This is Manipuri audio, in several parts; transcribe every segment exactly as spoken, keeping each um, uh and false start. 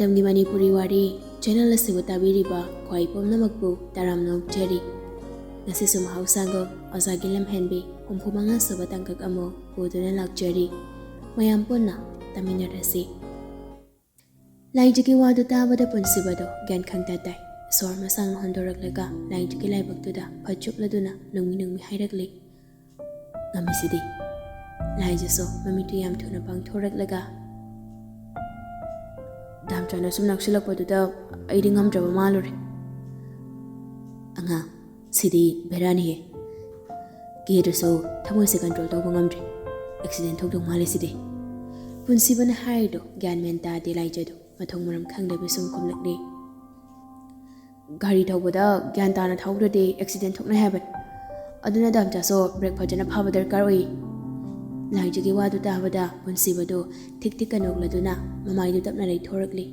ꯃꯇꯝꯒꯤ ꯃꯅꯤꯄꯨꯔꯤ ꯋꯥꯔꯤ ꯆꯦꯅꯦꯜ ꯑꯁꯤꯕꯨ ꯇꯥꯕꯤꯔꯤꯕ ꯈ꯭ꯋꯥꯏ ꯄꯨꯝꯅꯃꯛꯄꯨ ꯇꯔꯥꯝꯅ ꯑꯣꯛꯆꯔꯤ꯫ ꯉꯁꯤꯁꯨ ꯃꯍꯧꯁꯥꯒꯨꯝ ꯑꯣꯖꯥꯒꯤ ꯂꯝꯍꯦꯟꯕꯤ ꯍꯨꯝꯐꯨ ꯃꯉꯥ ꯁꯨꯕ ꯇꯥꯡꯀꯛ ꯑꯃꯨꯛ ꯄꯨꯗꯨꯅ ꯂꯥꯛꯆꯔꯤ꯫ ꯃꯌꯥꯝ ꯄꯨꯟꯅ ꯇꯥꯃꯤꯟꯅꯔꯁꯤ꯫ ꯂꯥꯏꯖꯒꯤ ꯋꯥꯗꯨ ꯇꯥꯕꯗ ꯄꯨꯟꯁꯤꯕꯗꯣ ꯒ꯭ꯌꯥꯟ ꯈꯪꯇ ꯇꯥꯏ꯫ ꯁꯣꯔ ꯃꯁꯥꯡꯅ ꯍꯣꯟꯗꯣꯔꯛꯂꯒ ꯂꯥꯏꯖꯒꯤ ꯂꯥꯏꯕꯛꯇꯨꯗ ꯐꯠ ꯆꯨꯞꯂꯗꯨꯅ ꯅꯨꯡꯃꯤ ꯅꯨꯡꯃꯤ ꯍꯥꯏꯔꯛꯂꯤ, "ꯉꯝꯃꯤꯁꯤꯗꯤ"꯫ ꯂꯥꯏꯖꯁꯨ ꯃꯃꯤꯠꯇꯨ ꯌꯥꯝ ꯊꯨꯅ ꯄꯥꯡꯊꯣꯔꯛꯂꯒ, "ꯗꯥꯝꯆꯥꯅ ꯁꯨꯝ ꯅꯛꯁꯤꯜꯂꯛꯄꯗꯨꯗ ꯑꯩꯗꯤ ꯉꯝꯗ꯭ꯔꯕ ꯃꯥꯜꯂꯨꯔꯦ꯫ ꯑꯉꯥꯡ, ꯁꯤꯗꯤ ꯕꯦꯔꯥꯅꯤꯍꯦ꯫ ꯀꯦꯗ꯭ꯔꯁꯨ ꯊꯃꯣꯏꯁꯦ ꯀꯟꯇ꯭ꯔꯣꯜ ꯇꯧꯕ ꯉꯝꯗ꯭ꯔꯦ꯫ ꯑꯦꯛꯁꯤꯗꯦꯟ ꯊꯣꯛꯇꯧ ꯃꯥꯜꯂꯦ ꯁꯤꯗꯤ"꯫ ꯄꯨꯟꯁꯤꯕꯅ ꯍꯥꯏꯔꯤꯗꯣ ꯒ꯭ꯌꯥꯟ ꯃꯦꯟ ꯇꯥꯗꯦ ꯂꯥꯏꯖꯗꯣ꯫ ꯃꯊꯣꯡ ꯃꯔꯝ ꯈꯪꯗꯕꯤ ꯁꯨꯝ ꯈꯨꯝꯂꯛꯂꯤ꯫ "ꯒꯥꯔꯤ ꯊꯧꯕꯗ ꯒ꯭ꯌꯥꯟ ꯇꯥꯅ ꯊꯧꯗ꯭ꯔꯗꯤ ꯑꯦꯛꯁꯤꯗꯦꯟ ꯊꯣꯛꯅꯩ ꯍꯥꯏꯕꯅꯤ꯫ ꯑꯗꯨꯅ ꯗꯥꯝꯆꯥꯁꯨ ꯕ꯭ꯔꯦꯛ ꯐꯖꯅ ꯐꯥꯕ ꯗꯔꯀꯥꯔ ꯑꯣꯏ"꯫ ꯂꯥꯏꯖꯒꯤ ꯋꯥꯗꯨ ꯇꯥꯕꯗ ꯄꯨꯟꯁꯤꯕꯗꯨ ꯊꯤꯛ ꯊꯤꯛ ꯀꯅꯣꯛꯂꯗꯨꯅ ꯃꯃꯥꯏꯗꯨ ꯇꯞꯅ ꯂꯩꯊꯣꯔꯛꯂꯤ꯫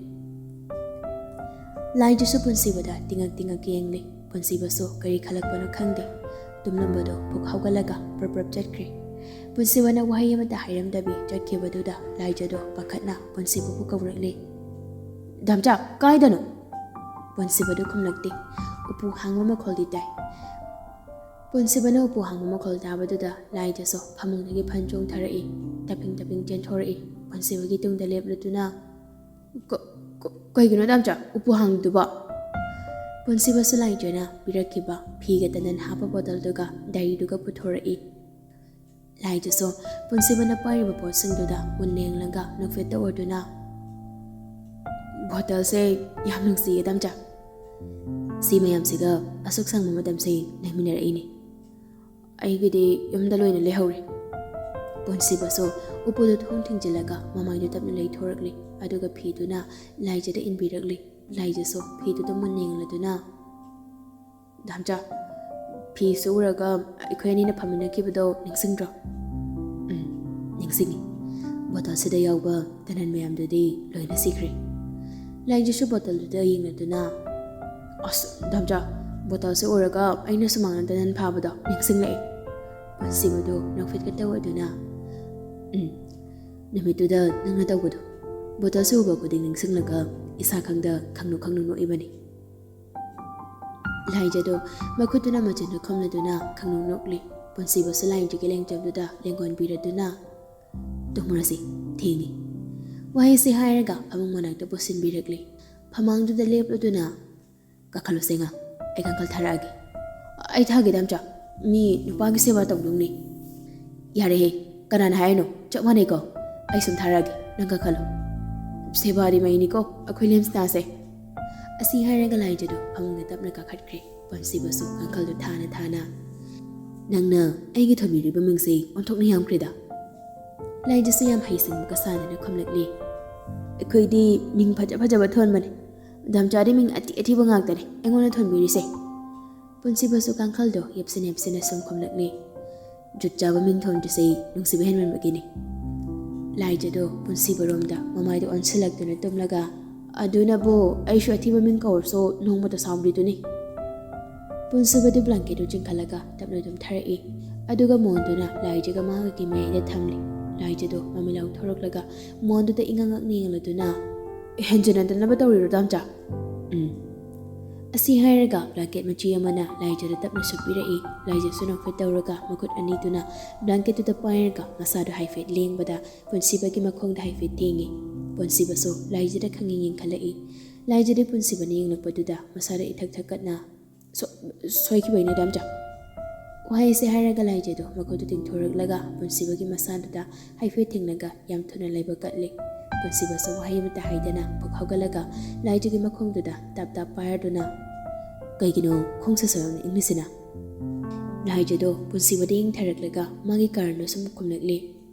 ꯂꯥꯏꯖꯁꯨ ꯄꯨꯟꯁꯤꯕꯗ ꯇꯤꯡꯉꯛ ꯇꯤꯡꯉꯛ ꯌꯦꯡꯂꯤ꯫ ꯄꯨꯟꯁꯤꯕꯁꯨ ꯀꯔꯤ ꯈꯜꯂꯛꯄꯅꯣ ꯈꯪꯗꯦ꯫ ꯇꯨꯝꯂꯝꯕꯗꯣ ꯄꯨꯛ ꯍꯧꯒꯠꯂꯒ ꯄ꯭ꯔꯞ ꯄ꯭ꯔꯞ ꯆꯠꯈ꯭ꯔꯦ꯫ ꯄꯨꯟꯁꯤꯕꯅ ꯋꯥꯍꯩ ꯑꯃꯠꯇ ꯍꯥꯏꯔꯝꯗꯕꯤ ꯆꯠꯈꯤꯕꯗꯨꯗ ꯂꯥꯏꯖꯗꯣ ꯄꯥꯈꯠꯅ ꯄꯨꯟꯁꯤꯕꯕꯨ ꯀꯧꯔꯛꯂꯤ꯫ "ꯗꯥꯝꯆꯥ, ꯀꯥꯏꯗꯅꯣ?" ꯄꯨꯟꯁꯤꯕꯗꯨ ꯈꯨꯝꯂꯛꯇꯦ꯫ ꯎꯄꯨ ꯍꯥꯡꯕ ꯃꯈꯣꯜꯗꯤ ꯇꯥꯏ꯫ ꯄꯨꯟꯁꯤꯕꯅ ꯎꯄꯨ ꯍꯥꯡꯕ ꯃꯈꯣꯜ ꯇꯥꯕꯗꯨꯗ ꯂꯥꯏꯖꯁꯨ ꯐꯃꯨꯡꯗꯒꯤ ꯐꯟ ꯆꯣꯡꯊꯔꯛꯏ꯫ ꯇꯞꯄꯤꯡ ꯇꯞꯄꯤꯡ ꯆꯦꯟꯊꯣꯔꯛꯏ꯫ ꯄꯨꯟꯁꯤꯕꯒꯤ ꯇꯨꯡꯗ ꯂꯦꯞꯂꯗꯨꯅ, "ꯀ-, ꯀ-, ꯀꯩꯒꯤꯅꯣ ꯗꯥꯝꯆꯥ ꯎꯄꯨ ꯍꯥꯡꯉꯤꯗꯨꯕꯣ?" ꯄꯨꯟꯁꯤꯕꯁꯨ ꯂꯥꯏꯖꯅ ꯄꯤꯔꯛꯈꯤꯕ ꯐꯤꯒ ꯇꯅꯟ ꯍꯥꯞꯄ ꯕꯣꯇꯜꯗꯨꯒ ꯗꯥꯏꯔꯤꯗꯨꯒ ꯄꯨꯊꯣꯔꯛꯏ꯫ ꯂꯥꯏꯖꯁꯨ ꯄꯨꯟꯁꯤꯕꯅ ꯄꯥꯏꯔꯤꯕ ꯄꯣꯠꯁꯤꯡꯗꯨꯗ ꯃꯨꯟꯅ ꯌꯦꯡꯂꯒ ꯅꯣꯛꯐꯦꯠꯇ ꯑꯣꯏꯗꯨꯅ, "ꯕꯣꯇꯜꯁꯦ ꯌꯥꯝ ꯅꯨꯡꯁꯤꯌꯦ ꯗꯥꯝꯆꯥ꯫ ꯁꯤ ꯃꯌꯥꯝꯁꯤꯒ ꯑꯁꯨꯛ ꯁꯥꯡꯕ ꯃꯇꯝꯁꯦ ꯂꯩꯃꯤꯟꯅꯔꯛꯏꯅꯦ꯫ ꯑꯩꯒꯤꯗꯤ ꯌꯨꯝꯗ ꯂꯣꯏꯅ ꯂꯩꯍꯧꯔꯦ"꯫ ꯄꯨꯟꯁꯤꯕꯁꯨ ꯎꯄꯨꯗ ꯊꯣꯡ ꯊꯤꯡꯖꯤꯜꯂꯒ ꯃꯃꯥꯏꯗꯨ ꯇꯞꯅ ꯂꯩꯊꯣꯔꯛꯂꯤ꯫ ꯑꯗꯨꯒ ꯐꯤꯗꯨꯅ ꯂꯥꯏꯖꯗ ꯏꯟꯕꯤꯔꯛꯂꯤ꯫ ꯂꯥꯏꯖꯁꯨ ꯐꯤꯗꯨꯗ ꯃꯨꯟꯅ ꯌꯦꯡꯂꯗꯨꯅ, "ꯗꯥꯝꯆꯥ, ꯐꯤ ꯁꯨꯔꯒ ꯑꯩꯈꯣꯏ ꯑꯅꯤꯅ ꯐꯝꯃꯤꯟꯅꯈꯤꯕꯗꯣ ꯅꯤꯡꯁꯤꯡꯗ꯭ꯔꯣ?" "ꯎꯝ, ꯅꯤꯡꯁꯤꯡꯉꯤ꯫ ꯕꯣꯇꯜꯁꯤꯗ ꯌꯥꯎꯕ ꯇꯅꯟ ꯃꯌꯥꯝꯗꯨꯗꯤ ꯂꯣꯏꯅ ꯁꯤꯈ꯭ꯔꯦ"꯫ ꯂꯥꯏꯖꯁꯨ ꯕꯣꯇꯜꯗꯨꯗ ꯌꯦꯡꯂꯗꯨꯅ, "ꯑꯁ, ꯗꯥꯝꯆꯥ, ꯕꯣꯇꯜꯁꯦ ꯎꯔꯒ ꯑꯩꯅ ꯁꯨꯃꯥꯡꯗ ꯇꯅꯟ ꯐꯥꯕꯗꯣ ꯅꯤꯡꯁꯤꯡꯂꯛꯑꯦ"꯫ ꯄꯨꯟꯁꯤꯕꯗꯨ ꯅꯣꯛꯐꯦꯠꯀ ꯇꯧꯔꯗꯨꯅ, "ꯎꯝ, ꯅꯨꯃꯤꯠꯇꯨꯗ ꯅꯪꯅ ꯇꯧꯕꯗꯣ"꯫ ꯕꯣꯇꯜꯁꯤ ꯎꯕ ꯈꯨꯗꯤꯡ ꯅꯤꯡꯁꯤꯡꯂꯒ ꯏꯁꯥ ꯈꯪꯗ ꯈꯪꯅꯨ ꯈꯪꯅꯨ ꯅꯣꯛꯏꯕꯅꯤ꯫ ꯂꯥꯏꯖꯗꯣ ꯃꯈꯨꯠꯇꯨꯅ ꯃꯆꯤꯟꯗꯨ ꯈꯨꯝꯂꯗꯨꯅ ꯈꯪꯅꯨ ꯅꯣꯛꯂꯤ꯫ ꯄꯨꯟꯁꯤꯕꯁꯨ ꯂꯥꯏꯖꯒꯤ ꯂꯦꯡꯖꯕꯗꯨꯗ ꯂꯦꯡꯒꯣꯟꯕꯤꯔꯗꯨꯅ, "ꯇꯨꯝꯃꯨꯔꯁꯤ, ꯊꯦꯡꯉꯤ꯫" ꯋꯥꯍꯩꯁꯤ ꯍꯥꯏꯔꯒ ꯐꯃꯨꯡ ꯃꯅꯥꯛꯇ ꯄꯨꯁꯤꯟꯕꯤꯔꯛꯂꯤ꯫ ꯐꯃꯥꯡꯗꯨꯗ ꯂꯦꯞꯂꯗꯨꯅ, "ꯀꯥꯈꯠꯂꯨꯁꯦ ꯉꯥ, ꯑꯩ ꯀꯥꯡꯈꯜ ꯊꯥꯔꯛꯑꯒꯦ꯫" "ꯑꯩ ꯊꯥꯒꯦ ꯗꯥꯝꯆꯥ, ꯃꯤ ꯅꯨꯄꯥꯒꯤ ꯁꯦꯕꯥ ꯇꯧꯗꯧꯅꯤ꯫" "ꯌꯥꯔꯦꯍꯦ, ꯀꯅꯥꯅ ꯍꯥꯏꯔꯤꯅꯣ? ꯆꯞ ꯃꯥꯟꯅꯩꯀꯣ꯫ ꯑꯩ ꯁꯨꯝ ꯊꯥꯔꯛꯑꯒꯦ, ꯅꯪ ꯀꯥꯈꯠꯂꯣ꯫ ꯁꯦꯕꯥꯗꯤ ꯃꯩꯅꯤꯀꯣ ꯑꯩꯈꯣꯏ ꯂꯦꯝꯁꯅꯥꯁꯦ꯫" ꯑꯁꯤ ꯍꯥꯏꯔꯒ ꯂꯥꯏꯖꯗꯨ ꯐꯃꯨꯡꯗ ꯇꯞꯅ ꯀꯥꯈꯠꯈ꯭ꯔꯦ꯫ ꯄꯨꯟꯁꯤꯕꯁꯨ ꯀꯥꯡꯈꯜꯗꯨ ꯊꯥꯅ ꯊꯥꯅ, "ꯅꯪꯅ ꯑꯩꯒꯤ ꯊꯣꯟꯕꯤꯔꯤꯕ ꯃꯤꯡꯁꯤ ꯑꯣꯟꯊꯣꯛꯅ ꯌꯥꯝꯈ꯭ꯔꯦꯗ꯫" ꯂꯥꯏꯖꯁꯨ ꯌꯥꯝ ꯍꯩꯁꯤꯡꯕꯒ ꯁꯥꯗꯅ ꯈꯨꯝꯂꯛꯂꯤ, "ꯑꯩꯈꯣꯏꯗꯤ ꯃꯤꯡ ꯐꯖ ꯐꯖꯕ ꯊꯣꯟꯕꯅꯦ꯫ ꯗꯥꯝꯆꯥꯗꯤ ꯃꯤꯡ ꯑꯊꯤ ꯑꯊꯤꯕ ꯉꯥꯛꯇꯅꯦ ꯑꯩꯉꯣꯟꯗ ꯊꯣꯟꯕꯤꯔꯤꯁꯦ꯫" ꯄꯨꯟꯁꯤꯕꯁꯨ ꯀꯥꯡꯈꯜꯗꯣ ꯌꯦꯞꯁꯤꯟ ꯌꯦꯞꯁꯤꯟꯅ ꯁꯨꯝ ꯈꯨꯝꯂꯛꯂꯤ, "ꯖꯨꯠ ꯆꯥꯕ ꯃꯤꯡ ꯊꯣꯟꯗ꯭ꯔꯤꯁꯦ ꯅꯨꯡꯁꯤꯕ ꯍꯦꯟꯃꯟꯕꯒꯤꯅꯤ꯫" ꯂꯥꯏꯖꯗꯣ ꯄꯨꯟꯁꯤꯕꯔꯣꯝꯗ ꯃꯃꯥꯏꯗꯣ ꯑꯣꯟꯁꯤꯜꯂꯛꯇꯨꯅ ꯇꯨꯝꯂꯒ, "ꯑꯗꯨꯅꯕꯨ ꯑꯩꯁꯨ ꯑꯊꯤꯕ ꯃꯤꯡ ꯀꯧꯔꯁꯨ ꯅꯣꯡꯃꯇ ꯁꯥꯎꯗ꯭ꯔꯤꯗꯨꯅꯤ꯫" ꯄꯨꯟꯁꯤꯕꯗꯨ ꯕ꯭ꯂꯥꯡꯀꯦꯠꯇꯨ ꯆꯤꯡꯈꯠꯂꯒ ꯇꯞꯅ ꯇꯨꯝꯊꯔꯛꯏ꯫ ꯑꯗꯨꯒ ꯃꯣꯟꯗꯨꯅ ꯂꯥꯏꯖꯒ ꯃꯥꯒꯒꯤ ꯃꯌꯥꯏꯗ ꯊꯝꯂꯤ꯫ ꯂꯥꯏꯖꯗꯣ ꯃꯃꯤꯠ ꯂꯥꯎꯊꯣꯔꯛꯂꯒ ꯃꯣꯟꯗꯨꯗ ꯏꯉꯛ ꯉꯛꯅ ꯌꯦꯡꯂꯗꯨꯅ, "ꯍꯦꯟꯖꯤꯟꯅꯗꯅꯕ ꯇꯧꯔꯤꯔꯣ ꯗꯥꯝꯆꯥ?" "ꯎꯝ꯫" ꯑꯁꯤ ꯍꯥꯏꯔꯒ ꯕ꯭ꯂꯥꯡꯀꯦꯠ ꯃꯆꯤ ꯑꯃꯅ ꯂꯥꯏꯖꯗ ꯇꯞꯅ ꯁꯨꯞꯄꯤꯔꯛꯏ꯫ ꯂꯥꯏꯖꯁꯨ ꯅꯣꯛꯐꯦꯠ ꯇꯧꯔꯒ ꯃꯈꯨꯠ ꯑꯅꯤꯗꯨꯅ ꯕ꯭ꯂꯥꯡꯀꯦꯠꯇꯨꯗ ꯄꯥꯏꯔꯒ ꯃꯁꯥꯗꯨ ꯍꯥꯏꯐꯦꯠ ꯂꯦꯡꯕꯗ ꯄꯨꯟꯁꯤꯕꯒꯤ ꯃꯈꯣꯡꯗ ꯍꯥꯏꯐꯦꯠ ꯊꯦꯡꯉꯤ꯫ ꯄꯨꯟꯁꯤꯕꯁꯨ ꯂꯥꯏꯖꯗ ꯈꯪꯌꯦꯡ ꯌꯦꯡꯈꯠꯂꯛꯏ꯫ ꯂꯥꯏꯖꯗꯤ ꯄꯨꯟꯁꯤꯕꯅ ꯌꯦꯡꯂꯛꯄꯗꯨꯗ ꯃꯁꯥꯗ ꯏꯊꯛ ꯊꯛꯀꯠꯅ, "ꯁꯣ-, ꯁꯣꯏꯈꯤꯕꯩꯅꯦ ꯗꯥꯝꯆꯥ꯫" ꯋꯥꯍꯩꯁꯦ ꯍꯥꯏꯔꯒ ꯂꯥꯏꯖꯗꯣ ꯃꯈꯨꯠꯇꯨ ꯇꯤꯡꯊꯣꯔꯛꯂꯒ ꯄꯨꯟꯁꯤꯕꯒꯤ ꯃꯁꯥꯗꯨꯗ ꯍꯥꯏꯐꯦꯠ ꯊꯦꯡꯂꯒ ꯌꯥꯝ ꯊꯨꯅ ꯂꯩꯕ ꯀꯠꯂꯤ꯫ ꯄꯨꯟꯁꯤꯕꯁꯨ ꯋꯥꯍꯩ ꯑꯃꯠꯇ ꯍꯥꯏꯗꯅ ꯄꯨꯛ ꯍꯧꯒꯠꯂꯒ ꯂꯥꯏꯖꯒꯤ ꯃꯈꯣꯡꯗꯨꯗ ꯇꯥꯞ ꯇꯥꯞ ꯄꯥꯏꯔꯗꯨꯅ, "ꯀꯩꯒꯤꯅꯣ ꯈꯣꯡꯁꯦ ꯁꯨꯌꯥꯝꯅ ꯏꯪꯂꯤꯁꯤꯅ?" ꯂꯥꯏꯖꯗꯣ ꯄꯨꯟꯁꯤꯕꯗ ꯌꯦꯡꯊꯔꯛꯂꯒ ꯃꯥꯒꯤ ꯀꯥꯔꯟꯗꯣ ꯁꯨꯝ ꯈꯨꯝꯂꯛꯂꯤ꯫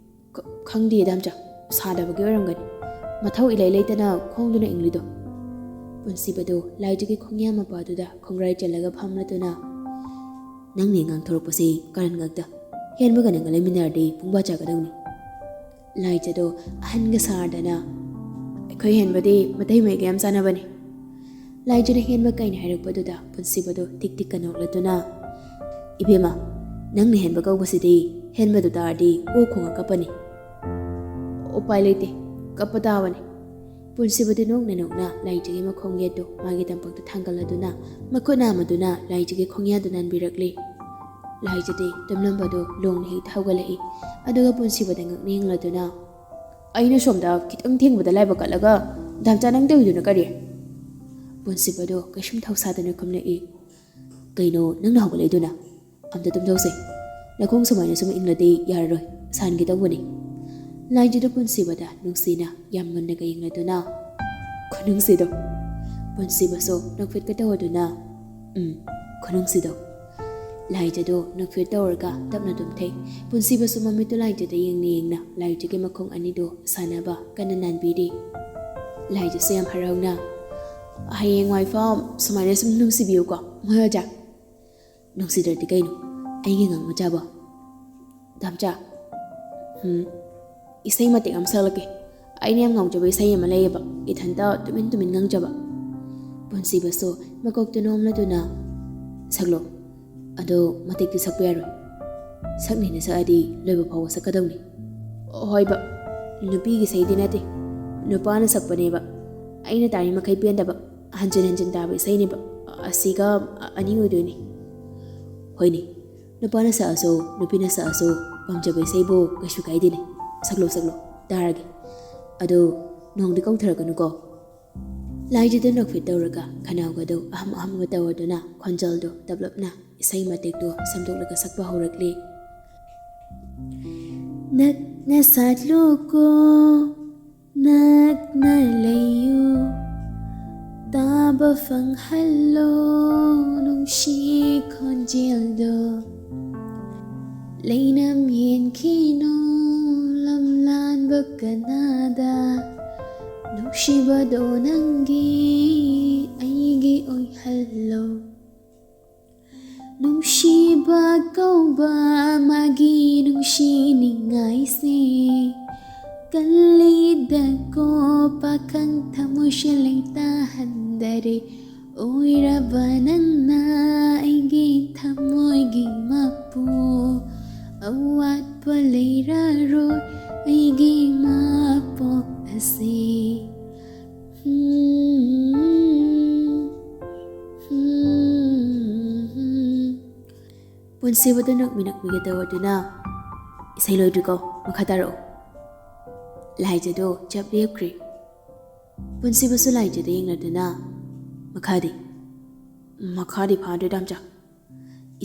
"ꯈ-, ꯈꯪꯗꯦ ꯗꯥꯝꯆꯥ, ꯁꯥꯗꯕꯒꯤ ꯑꯣꯏꯔꯝꯒꯅꯤ꯫ ꯃꯊꯧ ꯏꯂꯩ ꯂꯩꯇꯅ ꯈꯣꯡꯗꯨꯅ ꯏꯪꯂꯤꯗꯣ꯫" ꯄꯨꯟꯁꯤꯕꯗꯨ ꯂꯥꯏꯖꯒꯤ ꯈꯣꯡꯌꯥ ꯃꯄꯥꯗꯨꯗ ꯈꯣꯡꯒ꯭ꯔꯥꯏ ꯆꯜꯂꯒ ꯐꯝꯂꯗꯨꯅ, "ꯅꯪꯅꯦ ꯉꯥꯡꯊꯣꯔꯛꯄꯁꯤ ꯀꯥꯔꯟ ꯉꯥꯛꯇ꯫ ꯍꯦꯟꯕꯒ ꯅꯪꯒ ꯂꯩꯃꯤꯟꯅꯔꯗꯤ ꯄꯨꯡꯕꯥ ꯆꯥꯒꯗꯧꯅꯤ꯫" ꯂꯥꯏꯖꯗꯣ ꯑꯍꯟꯒ ꯁꯥꯔꯗꯅ, "ꯑꯩꯈꯣꯏ ꯍꯦꯟꯕꯗꯤ ꯃꯇꯩ ꯃꯩꯒ ꯌꯥꯝ ꯆꯥꯟꯅꯕꯅꯤ꯫" ꯂꯥꯏꯖꯅ ꯍꯦꯟꯕ ꯀꯥꯏꯅ ꯍꯥꯏꯔꯛꯄꯗꯨꯗ ꯄꯨꯟꯁꯤꯕꯗꯣ ꯇꯤꯛ ꯇꯤꯛꯀ ꯅꯣꯛꯂꯗꯨꯅ, "ꯏꯕꯦꯝꯃ, ꯅꯪꯅ ꯍꯦꯟꯕ ꯀꯧꯕꯁꯤꯗꯤ ꯍꯦꯟꯕꯗꯨ ꯇꯥꯔꯗꯤ ꯑꯣ ꯈꯣꯡꯉ ꯀꯞꯄꯅꯤ꯫" "ꯎꯄꯥꯏ ꯂꯩꯇꯦ, ꯀꯞꯄ ꯇꯥꯕꯅꯤ꯫ ꯄꯨꯟꯁꯤꯕꯗꯤ ꯅꯣꯛꯅ ꯅꯣꯛꯅ ꯂꯥꯏꯖꯒꯤ ꯃꯈꯣꯡ ꯌꯦꯠꯇꯨ ꯃꯥꯒꯤ ꯇꯝꯄꯥꯛꯇ ꯊꯥꯡꯒꯠꯂꯗꯨꯅ ꯃꯈꯨꯠ ꯅꯥꯝꯃꯗꯨꯅ ꯂꯥꯏꯖꯒꯤ ꯈꯣꯡꯌꯥꯗꯨ ꯅꯥꯟꯕꯤꯔꯛꯂꯤ꯫ ꯂꯥꯏꯖꯗꯤ ꯇꯨꯝꯂꯝꯕꯗꯨ ꯂꯣꯡꯅ ꯍꯦꯛꯇ ꯍꯧꯒꯠꯂꯛꯏ꯫ ꯑꯗꯨꯒ ꯄꯨꯟꯁꯤꯕꯗ ꯉꯛꯅ ꯌꯦꯡꯂꯗꯨꯅ, "ꯑꯩꯅ ꯁꯣꯝꯗ ꯈꯤꯇꯪ ꯊꯦꯡꯕꯗ ꯂꯥꯏꯕꯛ ꯀꯠꯂꯒ ꯗꯥꯝꯆꯥ ꯅꯪ ꯇꯧꯔꯤꯗꯨꯅ ꯀꯔꯤ?" ꯄꯨꯟꯁꯤꯕꯗꯨ ꯀꯩꯁꯨꯝ ꯊꯧꯁꯥꯗꯅ ꯈꯨꯝꯂꯛꯏ꯫ "ꯀꯩꯅꯣ ꯅꯪꯅ ꯍꯧꯒꯠꯂꯛꯏꯗꯨꯅ? ꯑꯝꯇ ꯇꯨꯝꯊꯣꯛꯁꯦ꯫ ꯅꯈꯣꯡ ꯁꯨꯃꯥꯏꯅ ꯁꯨꯝ ꯏꯪꯂꯗꯤ ꯌꯥꯔꯔꯣꯏ, ꯁꯥꯟꯒꯦ ꯇꯧꯕꯅꯤ꯫" ꯂꯥꯏꯖꯗꯨ ꯄꯨꯟꯁꯤꯕꯗ ꯅꯨꯡꯁꯤꯅ ꯌꯥꯝ ꯃꯨꯟꯅꯒ ꯌꯦꯡꯂꯗꯨꯅ, "ꯈꯨꯅꯨꯡꯁꯤꯗꯣ!" ꯄꯨꯟꯁꯤꯕꯁꯨ ꯅꯣꯛꯐꯦꯠꯀ ꯇꯧꯔꯗꯨꯅ, "ꯎꯝ, ꯈꯨꯅꯨꯡꯁꯤꯗꯣ!" ꯂꯥꯏꯖꯗꯨ ꯅꯣꯛꯐꯦꯠ ꯇꯧꯔꯒ ꯇꯞꯅ ꯇꯨꯝꯊꯩ꯫ ꯄꯨꯟꯁꯤꯕꯁꯨ ꯃꯃꯤꯠꯇꯨ ꯂꯥꯏꯖꯗ ꯌꯦꯡꯅ ꯌꯦꯡꯅ ꯂꯥꯏꯖꯒꯤ ꯃꯈꯣꯡ ꯑꯅꯤꯗꯨ ꯁꯥꯟꯅꯕ ꯀꯟꯅ ꯅꯥꯟꯕꯤꯔꯤ꯫ ꯂꯥꯏꯖꯁꯨ ꯌꯥꯝ ꯍꯔꯥꯎꯅ, "ꯍꯌꯦꯡꯋꯥꯏꯐꯥꯎ ꯁꯨꯃꯥꯏꯅ ꯁꯨꯝ ꯅꯨꯡꯁꯤꯕꯤꯌꯨꯀꯣ, ꯃꯣꯏ ꯑꯣꯖꯥ꯫" "ꯅꯨꯡꯁꯤꯗ꯭ꯔꯗꯤ ꯀꯩꯅꯣ, ꯑꯩꯒꯤ ꯑꯉꯥꯡ ꯃꯆꯥꯕꯣ?" "ꯗꯥꯝꯆꯥ, ꯎꯝ, ꯏꯁꯩ ꯃꯇꯦꯛ ꯑꯃ ꯁꯛꯂꯛꯀꯦ꯫ ꯑꯩꯅ ꯌꯥꯝ ꯉꯥꯎꯖꯕ ꯏꯁꯩ ꯑꯃ ꯂꯩꯌꯦꯕ, ꯏꯊꯟꯇ ꯇꯨꯃꯤꯟ ꯇꯨꯃꯤꯟ ꯉꯪꯖꯕ꯫" ꯄꯨꯟꯁꯤꯕꯁꯨ ꯃꯀꯣꯛꯇꯨ ꯅꯣꯝꯂꯗꯨꯅ, "ꯁꯛꯂꯣ꯫ ꯑꯗꯣ ꯃꯇꯦꯛꯇꯤ ꯁꯛꯄ ꯌꯥꯔꯣꯏ꯫ ꯁꯛꯅꯤꯅ ꯁꯛꯑꯗꯤ ꯂꯣꯏꯕ ꯐꯥꯎꯕ ꯁꯛꯀꯗꯧꯅꯤ꯫" "ꯍꯣꯏꯕ, ꯅꯨꯄꯤꯒꯤ ꯏꯁꯩꯗꯤ ꯅꯠꯇꯦ, ꯅꯨꯄꯥꯅ ꯁꯛꯄꯅꯦꯕ꯫ ꯑꯩꯅ ꯇꯥꯔꯤ ꯃꯈꯩ ꯄꯦꯟꯗꯕ, ꯍꯟꯖꯤꯟ ꯍꯟꯖꯤꯟ ꯇꯥꯕ ꯏꯁꯩꯅꯦꯕ꯫ ꯑꯁꯤꯒ ꯑꯅꯤ ꯑꯣꯏꯗꯣꯏꯅꯤ꯫" "ꯍꯣꯏꯅꯦ, ꯅꯨꯄꯥꯅ ꯁꯛꯑꯁꯨ, ꯅꯨꯄꯤꯅ ꯁꯛꯑꯁꯨ, ꯄꯥꯝꯖꯕ ꯏꯁꯩꯕꯨ ꯀꯩꯁꯨ ꯀꯥꯏꯗꯦꯅꯦ꯫ ꯁꯛꯂꯣ, ꯁꯛꯂꯣ, ꯇꯥꯔꯒꯦ꯫ ꯑꯗꯣ ꯅꯣꯡꯗꯤ ꯀꯧꯊꯔꯛꯀꯅꯨꯀꯣ꯫" ꯂꯥꯏꯖꯗꯨ ꯅꯣꯛꯐꯦꯠ ꯇꯧꯔꯒ ꯈꯅꯥꯎꯒꯗꯨ ꯑꯍꯝ ꯑꯍꯝꯕ ꯇꯧꯔꯗꯨꯅ ꯈꯣꯟꯖꯦꯜꯗꯨ ꯇꯞꯂꯞꯅ ꯏꯁꯩ ꯃꯇꯦꯛꯇꯨ ꯁꯦꯝꯗꯣꯛꯂꯒ ꯁꯛꯄ ꯍꯧꯔꯛꯂꯤ꯫ "ꯅꯛꯅ ꯁꯥꯠꯂꯨꯀꯣ, ꯅꯛꯅ ꯂꯩꯌꯨ, ꯇꯥꯕ ꯐꯪꯍꯜꯂꯣ ꯅꯨꯡꯁꯤ ꯈꯣꯟꯖꯦꯜꯗꯣ꯫ ꯂꯩꯅꯝ ꯌꯦꯟꯈꯤꯅꯨ ꯂꯝꯂꯥꯟꯕ ꯀꯅꯥꯗ, ꯅꯨꯡꯁꯤꯕꯗꯣ ꯅꯪꯒꯤ ꯑꯩꯒꯤ ꯑꯣꯏꯍꯜꯂꯣ꯫ ꯅꯨꯡꯁꯤꯕ ꯀꯧꯕ ꯃꯥꯒꯤ ꯅꯨꯡꯁꯤꯅꯤꯡꯉꯥꯏꯁꯦ, ꯀꯜꯂꯤꯗꯀꯣ ꯄꯥꯈꯪ ꯊꯃꯣꯏꯁꯦ ꯂꯩꯇꯥꯍꯟꯗꯔꯦ꯫ ꯑꯣꯏꯔꯕ ꯅꯪꯅ ꯑꯩꯒꯤ ꯊꯃꯣꯏꯒꯤ ꯃꯄꯨ, ꯑꯋꯥꯠꯄ ꯂꯩꯔꯔꯣꯏ ꯑꯩꯒꯤ ꯃꯄꯣꯛ ꯑꯁꯤ꯫ ꯄꯨꯟꯁꯤꯕꯗꯨ ꯅꯛꯃꯤ ꯅꯛꯃꯤꯒ ꯇꯧꯔꯗꯨꯅ, "ꯏꯁꯩ ꯂꯣꯏꯗ꯭ꯔꯤꯀꯣ, ꯃꯈꯥ ꯇꯥꯔꯛꯑꯣ꯫" ꯂꯥꯏꯖꯗꯣ ꯆꯞ ꯂꯦꯞꯈ꯭ꯔꯦ꯫ ꯄꯨꯟꯁꯤꯕꯁꯨ ꯂꯥꯏꯖꯗ ꯌꯦꯡꯂꯗꯨꯅ, "ꯃꯈꯥꯗꯤ?" "ꯃꯈꯥꯗꯤ ꯐꯥꯗ꯭ꯔꯦ, ꯗꯥꯝꯆꯥ꯫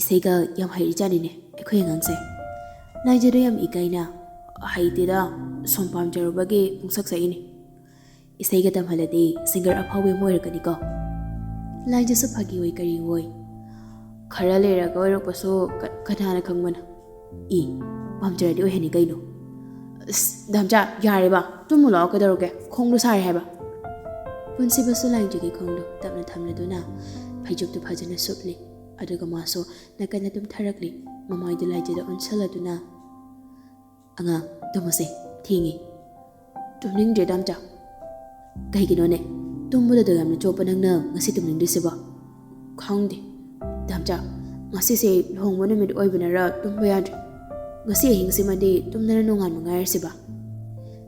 ꯏꯁꯩꯒ ꯌꯥꯝ ꯍꯩꯔꯤꯖꯥꯠꯅꯤꯅꯦ ꯑꯩꯈꯣꯏ ꯑꯉꯥꯡꯁꯦ꯫" ꯂꯥꯏꯖꯗꯣ ꯌꯥꯝ ꯏꯀꯥꯏꯅ, "ꯍꯩꯇꯦꯗ, ꯁꯨꯝ ꯄꯥꯝꯖꯔꯨꯕꯒꯤ ꯄꯨꯡꯁꯛ ꯁꯛꯏꯅꯦ꯫ ꯏꯁꯩꯒ ꯇꯝꯍꯜꯂꯗꯤ ꯁꯤꯡꯒꯔ ꯑꯐꯥꯎꯕ ꯑꯃ ꯑꯣꯏꯔꯛꯀꯅꯤꯀꯣ꯫" ꯂꯥꯏꯖꯁꯨ ꯐꯥꯒꯤ ꯑꯣꯏ ꯀꯔꯤ ꯑꯣꯏ, "ꯈꯔ ꯂꯩꯔꯒ ꯑꯣꯏꯔꯛꯄꯁꯨ ꯀ-, ꯀꯅꯥꯅ ꯈꯪꯕꯅꯣ? ꯏ, ꯄꯥꯝꯖꯔꯗꯤ ꯑꯣꯏꯍꯟꯅꯤ ꯀꯩꯅꯣ꯫" "ꯑꯁ, ꯗꯥꯝꯆꯥ, ꯌꯥꯔꯦꯕ, ꯇꯨꯝꯃꯨ ꯂꯥꯛꯑꯣ, ꯀꯩꯗꯧꯔꯒꯦ? ꯈꯣꯡꯗꯣ ꯁꯥꯔꯦ ꯍꯥꯏꯕ꯫" ꯄꯨꯟꯁꯤꯕꯁꯨ ꯂꯥꯏꯖꯒꯤ ꯈꯣꯡꯗꯣ ꯇꯞꯅ ꯊꯝꯂꯗꯨꯅ ꯐꯩꯖꯨꯞꯇꯨ ꯐꯖꯅ ꯁꯨꯞꯂꯤ꯫ ꯑꯗꯨꯒ ꯃꯥꯁꯨ ꯅꯥꯀꯟꯗ ꯇꯨꯝꯊꯔꯛꯂꯤ꯫ ꯃꯃꯥꯏꯗꯨ ꯂꯥꯏꯖꯗ ꯑꯣꯟꯁꯤꯜꯂꯗꯨꯅ, "ꯑꯉꯥꯡ, ꯇꯨꯝꯃꯁꯦ, ꯊꯦꯡꯉꯦ꯫" "ꯇꯨꯝꯅꯤꯡꯗ꯭ꯔꯦ, ꯗꯥꯝꯆꯥ꯫" "ꯀꯩꯒꯤꯅꯣꯅꯦ? ꯇꯨꯝꯕꯗꯗꯣ ꯌꯥꯝꯅ ꯆꯣꯞꯄ ꯅꯪꯅ ꯉꯁꯤ ꯇꯨꯝꯅꯤꯡꯗ꯭ꯔꯤꯁꯤꯕꯣ?" "ꯈꯪꯗꯦ, ꯗꯥꯝꯆꯥ꯫ ꯉꯁꯤꯁꯦ ꯂꯨꯍꯣꯡꯕ ꯅꯨꯃꯤꯠ ꯑꯣꯏꯕꯅꯔ ꯇꯨꯝꯕ ꯌꯥꯗ꯭ꯔꯦ꯫ ꯉꯁꯤ ꯑꯍꯤꯡꯁꯤꯃꯗꯤ ꯇꯨꯝꯗꯅ ꯅꯣꯡꯉꯥꯟꯕ ꯉꯥꯏꯔꯁꯤꯕ꯫"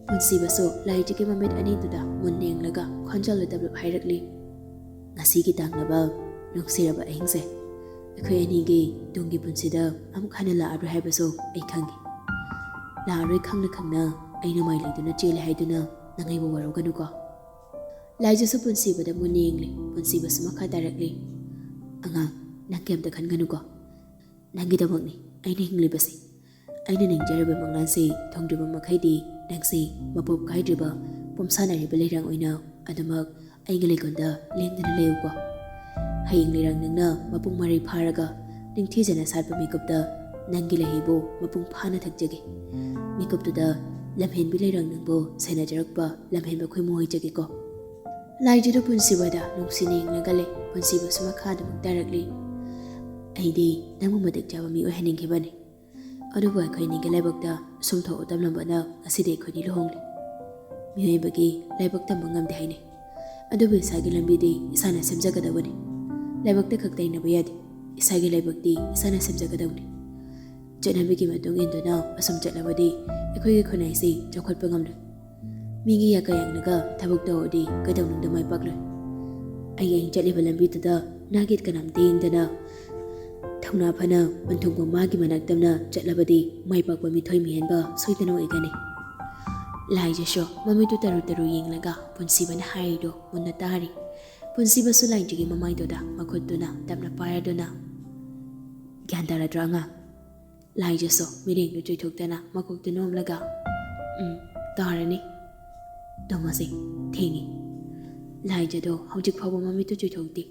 ꯄꯨꯟꯁꯤꯕꯁꯨ ꯂꯥꯏꯖꯒꯤ ꯃꯃꯤꯠ ꯑꯅꯤꯗꯨꯗ ꯃꯨꯟꯅ ꯌꯦꯡꯂꯒ ꯈꯣꯟꯖꯦꯜꯗꯨ ꯇꯞꯂꯞ ꯍꯥꯏꯔꯛꯂꯤ꯫ "ꯉꯁꯤꯒꯤ ꯇꯥꯡꯂꯕ ꯅꯨꯡꯁꯤꯔꯕ ꯑꯍꯤꯡꯁꯦ, ꯑꯩꯈꯣꯏ ꯑꯅꯤꯒꯤ ꯇꯨꯡꯒꯤ ꯄꯨꯟꯁꯤꯗ ꯑꯃꯨꯛ ꯍꯟꯅ ꯂꯥꯛꯑꯔꯣꯏ ꯍꯥꯏꯕꯁꯨ ꯑꯩ ꯈꯪꯉꯤ꯫ ꯂꯥꯛꯑꯔꯣꯏ ꯈꯪꯅ ꯈꯪꯅ ꯑꯩꯅ ꯃꯥꯏ ꯂꯩꯗꯨꯅ ꯆꯦꯜꯂꯦ ꯍꯥꯏꯗꯨꯅ ꯅꯪ ꯑꯩꯕꯨ ꯋꯥꯔꯧꯒꯅꯨꯀꯣ꯫" ꯂꯥꯏꯖꯁꯨ ꯄꯨꯟꯁꯤꯕꯗ ꯃꯨꯟꯅ ꯌꯦꯡꯂꯤ꯫ ꯄꯨꯟꯁꯤꯕꯁꯨ ꯃꯈꯥ ꯇꯥꯔꯛꯂꯤ꯫ "ꯑꯉꯥꯡ, ꯅꯪ ꯀꯩꯝꯇ ꯈꯟꯒꯅꯨꯀꯣ꯫ ꯅꯪꯒꯤꯗꯃꯛꯅꯤ ꯑꯩꯅ ꯍꯤꯡꯂꯤꯕꯁꯤ꯫ ꯑꯩꯅ ꯅꯤꯡꯖꯔꯤꯕ ꯃꯪꯂꯥꯟꯁꯤ ꯊꯨꯡꯗ꯭ꯔꯤꯕ ꯃꯈꯩꯗꯤ ꯅꯪꯁꯤ ꯃꯄꯣꯞ ꯀꯥꯏꯗ꯭ꯔꯤꯕ ꯄꯨꯝꯁꯥꯟꯅꯔꯤꯕ ꯂꯩꯔꯥꯡ ꯑꯣꯏꯅ ꯑꯗꯨꯃꯛ ꯑꯩꯒꯤ ꯂꯩꯀꯣꯜꯗ ꯂꯦꯡꯗꯅ ꯂꯩꯌꯨꯀꯣ꯫ ꯍꯌꯦꯡ ꯂꯩꯔꯥꯡ ꯅꯪꯅ ꯃꯄꯨꯡ ꯃꯔꯩ ꯐꯥꯔꯒ ꯅꯤꯡꯊꯤꯖꯅ ꯁꯥꯠꯄ ꯃꯤꯀꯨꯞꯇ ꯅꯪꯒꯤ ꯂꯩꯍꯩꯕꯨ ꯃꯄꯨꯡ ꯐꯥꯅ ꯊꯛꯆꯒꯦ꯫ ꯃꯤꯀꯨꯞꯇꯨꯗ ꯂꯝꯍꯦꯟꯕꯤ ꯂꯩꯔꯥꯡ ꯅꯪꯕꯨ ꯁꯦꯟꯅꯖꯔꯛꯄ ꯂꯝꯍꯦꯟꯕ ꯈꯣꯏꯃꯨ ꯑꯣꯏꯖꯒꯦꯀꯣ꯫" ꯂꯥꯏꯖꯗꯨ ꯄꯨꯟꯁꯤꯕꯗ ꯅꯨꯡꯁꯤꯅ ꯌꯦꯡꯂꯒ ꯂꯩ꯫ ꯄꯨꯟꯁꯤꯕꯁꯨ ꯃꯈꯥꯗ ꯑꯃꯨꯛ ꯇꯥꯔꯛꯂꯤ꯫ "ꯑꯩꯗꯤ ꯅꯪꯕꯨ ꯃꯇꯤꯛ ꯆꯥꯕ ꯃꯤ ꯑꯣꯏꯍꯟꯅꯤꯡꯈꯤꯕꯅꯤ꯫ ꯑꯗꯨꯕꯨ ꯑꯩꯈꯣꯏ ꯑꯅꯤꯒꯤ ꯂꯥꯏꯕꯛꯇ ꯁꯨꯝ ꯊꯣꯛꯑ ꯇꯝꯂꯝꯕꯅ ꯉꯁꯤꯗꯤ ꯑꯩꯈꯣꯏꯅꯤ ꯂꯨꯍꯣꯡꯂꯦ꯫ ꯃꯤꯑꯣꯏꯕꯒꯤ ꯂꯥꯏꯕꯛ ꯇꯝꯕ ꯉꯝꯗꯦ ꯍꯥꯏꯅꯩ꯫ ꯑꯗꯨꯕꯨ ꯏꯁꯥꯒꯤ ꯂꯝꯕꯤꯗꯤ ꯏꯁꯥꯅ ꯁꯦꯝꯖꯒꯗꯕꯅꯤ꯫ ꯂꯥꯏꯕꯛꯇ ꯈꯛ ꯇꯩꯅꯕ ꯌꯥꯗꯦ꯫ ꯏꯁꯥꯒꯤ ꯂꯥꯏꯕꯛꯇꯤ ꯏꯁꯥꯅ ꯁꯦꯝꯖꯒꯗꯕꯅꯤ꯫ ꯆꯠꯅꯕꯤꯒꯤ ꯃꯇꯨꯡ ꯏꯟꯗꯨꯅ ꯑꯁꯨꯝ ꯆꯠꯂꯕꯗꯤ ꯑꯩꯈꯣꯏꯒꯤ ꯈꯨꯟꯅꯥꯏꯁꯤ ꯆꯥꯎꯈꯠꯄ ꯉꯝꯂꯣꯏ꯫" ꯃꯤꯒꯤ ꯌꯥꯀꯥ ꯌꯦꯡꯂꯒ ꯊꯕꯛ ꯇꯧꯔꯗꯤ ꯀꯩꯗꯧꯅꯨꯡꯗ ꯃꯥꯏ ꯄꯥꯛꯂꯣꯏ꯫ ꯑꯩ ꯑꯩꯅ ꯆꯠꯂꯤꯕ ꯂꯝꯕꯤꯗꯨꯗ ꯅꯥꯒꯤꯠ ꯀꯅꯥꯝꯇ ꯌꯦꯡꯗꯅ ꯊꯧꯅꯥ ꯐꯅ ꯄꯟꯊꯨꯡꯐꯝ ꯃꯥꯒꯤ ꯃꯅꯥꯛꯇꯝꯅ ꯆꯠꯂꯕꯗꯤ ꯃꯥꯏ ꯄꯥꯛꯄ ꯃꯤꯊꯣꯏ ꯃꯤꯍꯦꯟꯕ ꯁꯣꯏꯗꯅ ꯑꯣꯏꯒꯅꯤ꯫ ꯂꯥꯏꯖꯁꯨ ꯃꯃꯤꯠꯇꯨ ꯇꯔꯨ ꯇꯔꯨ ꯌꯦꯡꯂꯒ ꯄꯨꯟꯁꯤꯕꯅ ꯍꯥꯏꯔꯤꯗꯣ ꯃꯨꯟꯅ ꯇꯥꯔꯤ꯫ ꯄꯨꯟꯁꯤꯕꯁꯨ ꯂꯥꯏꯖꯒꯤ ꯃꯃꯥꯏꯗꯨꯗ ꯃꯈꯨꯠꯇꯨꯅ ꯇꯞꯅ ꯄꯥꯏꯔꯗꯨꯅ, "ꯒ꯭ꯌꯥꯟ ꯇꯥꯔꯗ꯭ꯔꯣ ꯑꯉꯥꯡ?" ꯂꯥꯏꯖꯁꯨ ꯃꯤꯠꯌꯦꯡꯗꯨ ꯆꯣꯏꯊꯣꯛꯇꯅ ꯃꯀꯣꯛꯇꯨ ꯅꯣꯝꯂꯒ, "ꯎꯝ, ꯇꯥꯔꯅꯤ꯫ ꯇꯨꯝꯃꯁꯤ, ꯊꯦꯡꯉꯤ꯫" ꯂꯥꯏꯖꯗꯣ ꯍꯧꯖꯤꯛ ꯐꯥꯎꯕ ꯃꯃꯤꯠꯇꯨ ꯆꯣꯏꯊꯣꯛꯇꯦ꯫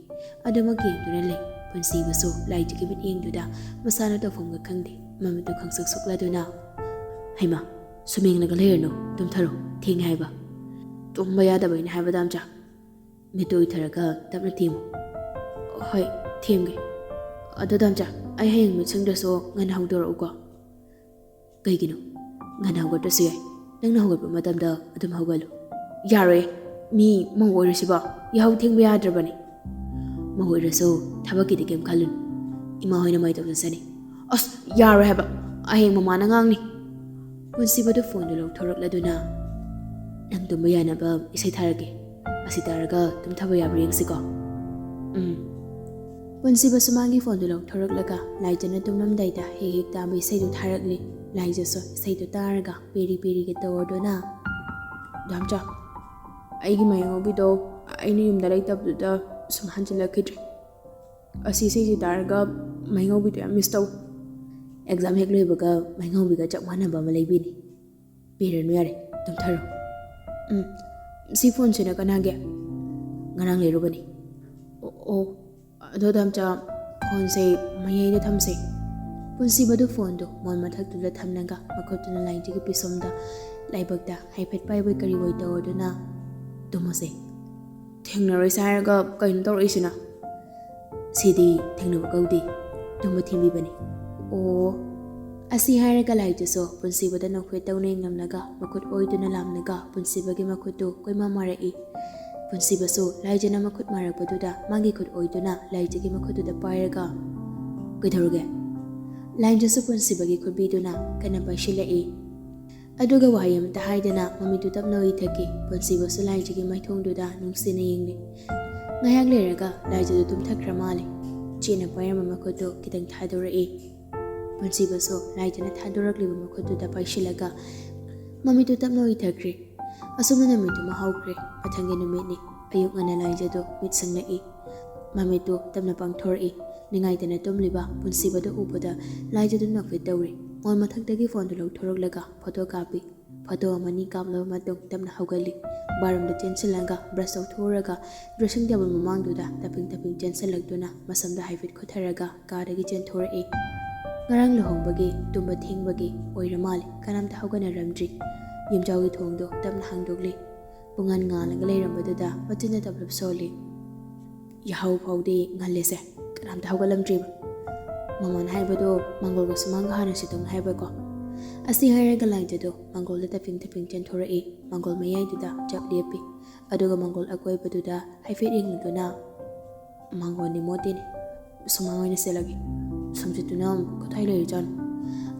ꯑꯗꯨꯃꯛ ꯌꯦꯡꯗꯨꯅ ꯂꯩ꯫ ꯄꯨꯟꯁꯤꯕꯁꯨ ꯂꯥꯏꯖꯒꯤ ꯃꯤꯠꯌꯦꯡꯗꯨꯗ ꯃꯁꯥꯅ ꯇꯧꯐꯝꯒ ꯈꯪꯗꯦ꯫ ꯃꯃꯤꯠꯇꯨ ꯈꯪꯁꯨꯛ ꯁꯨꯛꯂꯗꯨꯅ, "ꯍꯩꯃꯥ, ꯁꯨꯝ ꯌꯦꯡꯂꯒ ꯂꯩꯔꯅꯨ, ꯇꯨꯝꯊꯔꯣ, ꯊꯦꯡꯉꯦ ꯍꯥꯏꯕ꯫" "ꯇꯨꯝꯕ ꯌꯥꯗꯕꯩꯅꯦ ꯍꯥꯏꯕ, ꯗꯥꯝꯆꯥ꯫" ꯃꯤꯠꯇꯨ ꯎꯏꯊꯔꯒ ꯇꯞꯅ ꯊꯦꯝꯃꯨ꯫ "ꯍꯣꯏ, ꯊꯦꯝꯒꯦ꯫ ꯑꯗꯣ ꯗꯥꯝꯆꯥ, ꯑꯩ ꯍꯌꯦꯡ ꯃꯤꯠ ꯁꯤꯡꯗ꯭ꯔꯁꯨ ꯉꯟꯅ ꯍꯧꯗꯣꯔꯛꯎꯀꯣ꯫" "ꯀꯩꯒꯤꯅꯣ? ꯉꯟꯅ ꯍꯧꯒꯠꯄꯁꯨ ꯌꯥꯏ꯫ ꯅꯪꯅ ꯍꯧꯒꯠꯄ ꯃꯇꯝꯗ ꯑꯗꯨꯝ ꯍꯧꯒꯠꯂꯨ꯫" "ꯌꯥꯔꯣꯏꯌꯦ꯫ ꯃꯤ ꯃꯧ ꯑꯣꯏꯔꯤꯁꯤꯕꯣ ꯌꯥꯍꯧ ꯊꯦꯡꯕ ꯌꯥꯗ꯭ꯔꯕꯅꯤ꯫" "ꯃꯧ ꯑꯣꯏꯔꯁꯨ ꯊꯕꯛꯀꯤꯗꯤ ꯀꯩꯝ ꯈꯜꯂꯨꯅꯨ꯫ ꯏꯃꯥ ꯍꯣꯏꯅ ꯃꯥꯏ ꯇꯧꯖꯁꯅꯤ꯫" "ꯑꯁ, ꯌꯥꯔꯣꯏ ꯍꯥꯏꯕ꯫ ꯍꯌꯦꯡ ꯃꯃꯥꯅ ꯉꯥꯡꯅꯤ꯫" ꯄꯨꯟꯁꯤꯕꯗꯨ ꯐꯣꯟꯗꯨ ꯂꯧꯊꯣꯔꯛꯂꯗꯨꯅ, "ꯅꯪ ꯇꯨꯝꯕ ꯌꯥꯅꯕ ꯏꯁꯩ ꯊꯥꯔꯛꯀꯦ꯫ ꯑꯁꯤ ꯇꯥꯔꯒ ꯇꯨꯝꯊꯕ ꯌꯥꯕ꯭ꯔꯥ ꯌꯦꯡꯁꯤꯀꯣ꯫" "ꯎꯝ꯫" ꯄꯨꯟꯁꯤꯕꯁꯨ ꯃꯥꯒꯤ ꯐꯣꯟꯗꯨ ꯂꯧꯊꯣꯔꯛꯂꯒ ꯂꯥꯏꯖꯅ ꯇꯨꯝꯂꯝꯗꯥꯏꯗ ꯍꯦꯛ ꯍꯦꯛ ꯇꯥꯕ ꯏꯁꯩꯗꯨ ꯊꯥꯔꯛꯂꯤ꯫ ꯂꯥꯏꯖꯁꯨ ꯏꯁꯩꯗꯨ ꯇꯥꯔꯒ ꯄꯦꯔꯤ ꯄꯦꯔꯤꯒ ꯇꯧꯔꯗꯨꯅ, "ꯗꯥꯝꯆꯥ, ꯑꯩꯒꯤ ꯃꯥꯏꯉꯧꯕꯤꯗꯣ ꯑꯩꯅ ꯌꯨꯝꯗ ꯂꯩꯇꯕꯗꯨꯗ ꯁꯨꯝ ꯍꯟꯖꯤꯜꯂꯛꯈꯤꯗ꯭ꯔꯦ꯫ ꯑꯁꯤ ꯏꯁꯩꯁꯤ ꯇꯥꯔꯒ ꯃꯥꯏꯉꯧꯕꯤꯗꯣ ꯌꯥꯝ ꯃꯤꯁ ꯇꯧ꯫ ꯑꯦꯛꯖꯥꯝ ꯍꯦꯛ ꯂꯣꯏꯕꯒ ꯃꯥꯏꯉꯧꯕꯤꯒ ꯆꯞ ꯃꯥꯟꯅꯕ ꯑꯃ ꯂꯩꯕꯤꯅꯤ꯫ ꯄꯦꯔꯅꯨ, ꯌꯥꯔꯦ, ꯇꯨꯝꯊꯔꯣ꯫" "ꯎꯝ, ꯁꯤ ꯐꯣꯟꯁꯤꯅ ꯀꯅꯥꯒꯤ?" "ꯉꯔꯥꯡ ꯂꯩꯔꯨꯕꯅꯤ꯫" "ꯑꯣ, ꯑꯣ, ꯑꯗꯣ ꯗꯥꯝꯆꯥ, ꯐꯣꯟꯁꯦ ꯃꯌꯥꯏꯗ ꯊꯝꯁꯦ꯫" ꯄꯨꯟꯁꯤꯕꯗꯨ ꯐꯣꯟꯗꯨ ꯃꯣꯟ ꯃꯊꯛꯇꯨꯗ ꯊꯝꯂꯒ ꯃꯈꯨꯠꯇꯨꯅ ꯂꯥꯏꯖꯒꯤ ꯄꯤꯁꯣꯝꯗ ꯂꯥꯏꯕꯛꯇ ꯍꯥꯏꯐꯦꯠ ꯄꯥꯏꯕꯣꯏ ꯀꯔꯤꯕꯣꯏ ꯇꯧꯔꯗꯨꯅ, "ꯇꯨꯝꯃꯁꯦ꯫" "ꯊꯦꯡꯅꯔꯣꯏꯁꯦ ꯍꯥꯏꯔꯒ ꯀꯩꯅꯣ ꯇꯧꯔꯛꯏꯁꯤꯅ?" "ꯁꯤꯗꯤ ꯊꯦꯡꯅꯕ ꯀꯧꯗꯦ, ꯇꯨꯝꯕ ꯊꯦꯡꯕꯤꯕꯅꯤ꯫" "ꯑꯣ꯫" ꯑꯁꯤ ꯍꯥꯏꯔꯒ ꯂꯥꯏꯖꯁꯨ ꯄꯨꯟꯁꯤꯕꯗ ꯅꯣꯛꯐꯦꯠ ꯇꯧꯅ ꯌꯦꯡꯂꯝꯂꯒ ꯃꯈꯨꯠ ꯑꯣꯏꯗꯨꯅ ꯂꯥꯝꯂꯒ ꯄꯨꯟꯁꯤꯕꯒꯤ ꯃꯈꯨꯠꯇꯨ ꯀꯣꯏꯃꯥ ꯃꯥꯔꯛꯏ꯫ ꯄꯨꯟꯁꯤꯕꯁꯨ ꯂꯥꯏꯖꯅ ꯃꯈꯨꯠ ꯃꯥꯔꯛꯄꯗꯨꯗ ꯃꯥꯒꯤ ꯈꯨꯠ ꯑꯣꯏꯗꯨꯅ ꯂꯥꯏꯖꯒꯤ ꯃꯈꯨꯠꯇꯨꯗ ꯄꯥꯏꯔꯒ, "ꯀꯩꯗꯧꯔꯒꯦ?" ꯂꯥꯏꯖꯁꯨ ꯄꯨꯟꯁꯤꯕꯒꯤ ꯈꯨꯠꯄꯤꯗꯨꯅ ꯀꯟꯅ ꯄꯥꯏꯁꯤꯜꯂꯛꯏ꯫ ꯑꯗꯨꯒ ꯋꯥꯍꯩ ꯑꯃꯇ ꯍꯥꯏꯗꯅ ꯃꯃꯤꯠꯇꯨ ꯇꯞꯅ ꯎꯏꯊꯈꯤ꯫ ꯄꯨꯟꯁꯤꯕꯁꯨ ꯂꯥꯏꯖꯒꯤ ꯃꯥꯏꯊꯣꯡꯗꯨꯗ ꯅꯨꯡꯁꯤꯅ ꯌꯦꯡꯂꯤ꯫ ꯉꯥꯏꯍꯥꯛ ꯂꯩꯔꯒ ꯂꯥꯏꯖꯗꯨ ꯇꯨꯝꯊꯈ꯭ꯔ ꯃꯥꯜꯂꯦ꯫ ꯆꯦꯠꯅ ꯄꯥꯏꯔꯝꯕ ꯃꯈꯨꯠꯇꯨ ꯈꯤꯇꯪ ꯊꯥꯗꯣꯔꯛꯏ꯫ ꯄꯨꯟꯁꯤꯕꯁꯨ ꯂꯥꯏꯖꯅ ꯊꯥꯗꯣꯔꯛꯂꯤꯕ ꯃꯈꯨꯠꯇꯨꯗ ꯄꯥꯏꯁꯤꯜꯂꯒ ꯃꯃꯤꯠꯇꯨ ꯇꯞꯅ ꯎꯏꯊꯈ꯭ꯔꯦ꯫ ꯑꯁꯨꯝꯅ ꯅꯨꯃꯤꯠꯇꯨꯃ ꯍꯧꯈ꯭ꯔꯦ꯫ ꯃꯊꯪꯒꯤ ꯅꯨꯃꯤꯠꯅꯤ꯫ ꯑꯌꯨꯛ ꯉꯟꯅ ꯂꯥꯏꯖꯗꯨ ꯃꯤꯠ ꯁꯤꯡꯂꯛꯏ꯫ ꯃꯃꯤꯠꯇꯨ ꯇꯞꯅ ꯄꯥꯡꯊꯣꯔꯛꯏ꯫ ꯅꯤꯡꯉꯥꯏꯇꯅ ꯇꯨꯝꯂꯤꯕ ꯄꯨꯟꯁꯤꯕꯗꯨ ꯎꯕꯗ ꯂꯥꯏꯖꯗꯨ ꯅꯣꯛꯐꯦꯠ ꯇꯧꯔꯤ꯫ ꯃꯣꯟ ꯃꯊꯛꯇꯒꯤ ꯐꯣꯟꯗꯨ ꯂꯧꯊꯣꯔꯛꯂꯒ ꯐꯣꯇꯣ ꯀꯥꯞꯄꯤ꯫ ꯐꯣꯇꯣ ꯑꯃꯅꯤ ꯀꯥꯞꯂꯕ ꯃꯇꯨꯡ ꯇꯞꯅ ꯍꯧꯒꯠꯂꯤ꯫ ꯕꯥꯔꯨꯝꯗ ꯆꯦꯟꯁꯤꯜꯂꯒ ꯕ꯭ꯔꯁ ꯇꯧꯊꯣꯛꯎꯔꯒ ꯗ꯭ꯔꯦꯁꯤꯡ ꯇꯦꯕꯜ ꯃꯃꯥꯡꯗꯨꯗ ꯇꯞꯄꯤꯡ ꯇꯞꯄꯤꯡ ꯆꯦꯟꯁꯤꯜꯂꯛꯇꯨꯅ ꯃꯁꯝꯗ ꯍꯥꯏꯐꯦꯠ ꯈꯨꯠꯊꯔꯒ ꯀꯥꯗꯒꯤ ꯆꯦꯟꯊꯣꯔꯛꯏ꯫ ꯉꯔꯥꯡ ꯂꯨꯍꯣꯡꯕꯒꯤ ꯇꯨꯝꯕ ꯊꯦꯡꯕꯒꯤ ꯑꯣꯏꯔ ꯃꯥꯜꯂꯦ, ꯀꯅꯥꯝꯇ ꯍꯧꯒꯠꯅꯔꯝꯗ꯭ꯔꯤ꯫ ꯌꯨꯝꯖꯥꯎꯒꯤ ꯊꯣꯡꯗꯣ ꯇꯞꯅ ꯍꯥꯡꯗꯣꯛꯂꯤ꯫ ꯄꯨꯡꯉꯥꯟ ꯉꯥꯜꯂꯒ ꯂꯩꯔꯝꯕꯗꯨꯗ ꯃꯆꯤꯟꯅ ꯇꯞꯂꯞ ꯁꯣꯜꯂꯤ꯫ "ꯌꯥꯍꯧ ꯐꯥꯎꯗꯤ ꯉꯜꯂꯦꯁꯦ, ꯀꯅꯥꯝꯇ ꯍꯧꯒꯠꯂꯝꯗ꯭ꯔꯤꯕ꯫ ꯃꯃꯥꯅ ꯍꯥꯏꯕꯗꯣ ꯃꯪꯒꯣꯜꯒ ꯁꯨꯃꯥꯡꯒ ꯍꯥꯟꯅ ꯁꯤꯠꯇꯣꯛꯅ ꯍꯥꯏꯕꯀꯣ?" ꯑꯁꯤ ꯍꯥꯏꯔꯒ ꯂꯥꯏꯖꯗꯣ ꯃꯪꯒꯣꯜꯗ ꯇꯞꯄꯤꯡ ꯇꯞꯄꯤꯡ ꯆꯦꯟꯊꯣꯔꯛꯏ꯫ ꯃꯪꯒꯣꯜ ꯃꯌꯥꯏꯗꯨꯗ ꯆꯞ ꯂꯦꯞꯄꯤ꯫ ꯑꯗꯨꯒ ꯃꯪꯒꯣꯜ ꯑꯀꯣꯏꯕꯗꯨꯗ ꯍꯥꯏꯐꯦꯠ ꯌꯦꯡꯂꯗꯨꯅ, "ꯃꯪꯒꯣꯜꯗꯤ ꯃꯣꯠꯇꯦꯅꯦ, ꯁꯨꯃꯥꯡ ꯑꯣꯏꯅ ꯆꯦꯜꯂꯒꯦ꯫ ꯁꯨꯝꯆꯤꯠꯇꯨꯅ ꯀꯗꯥꯏ ꯂꯩꯔꯤꯖꯥꯠꯅꯣ?"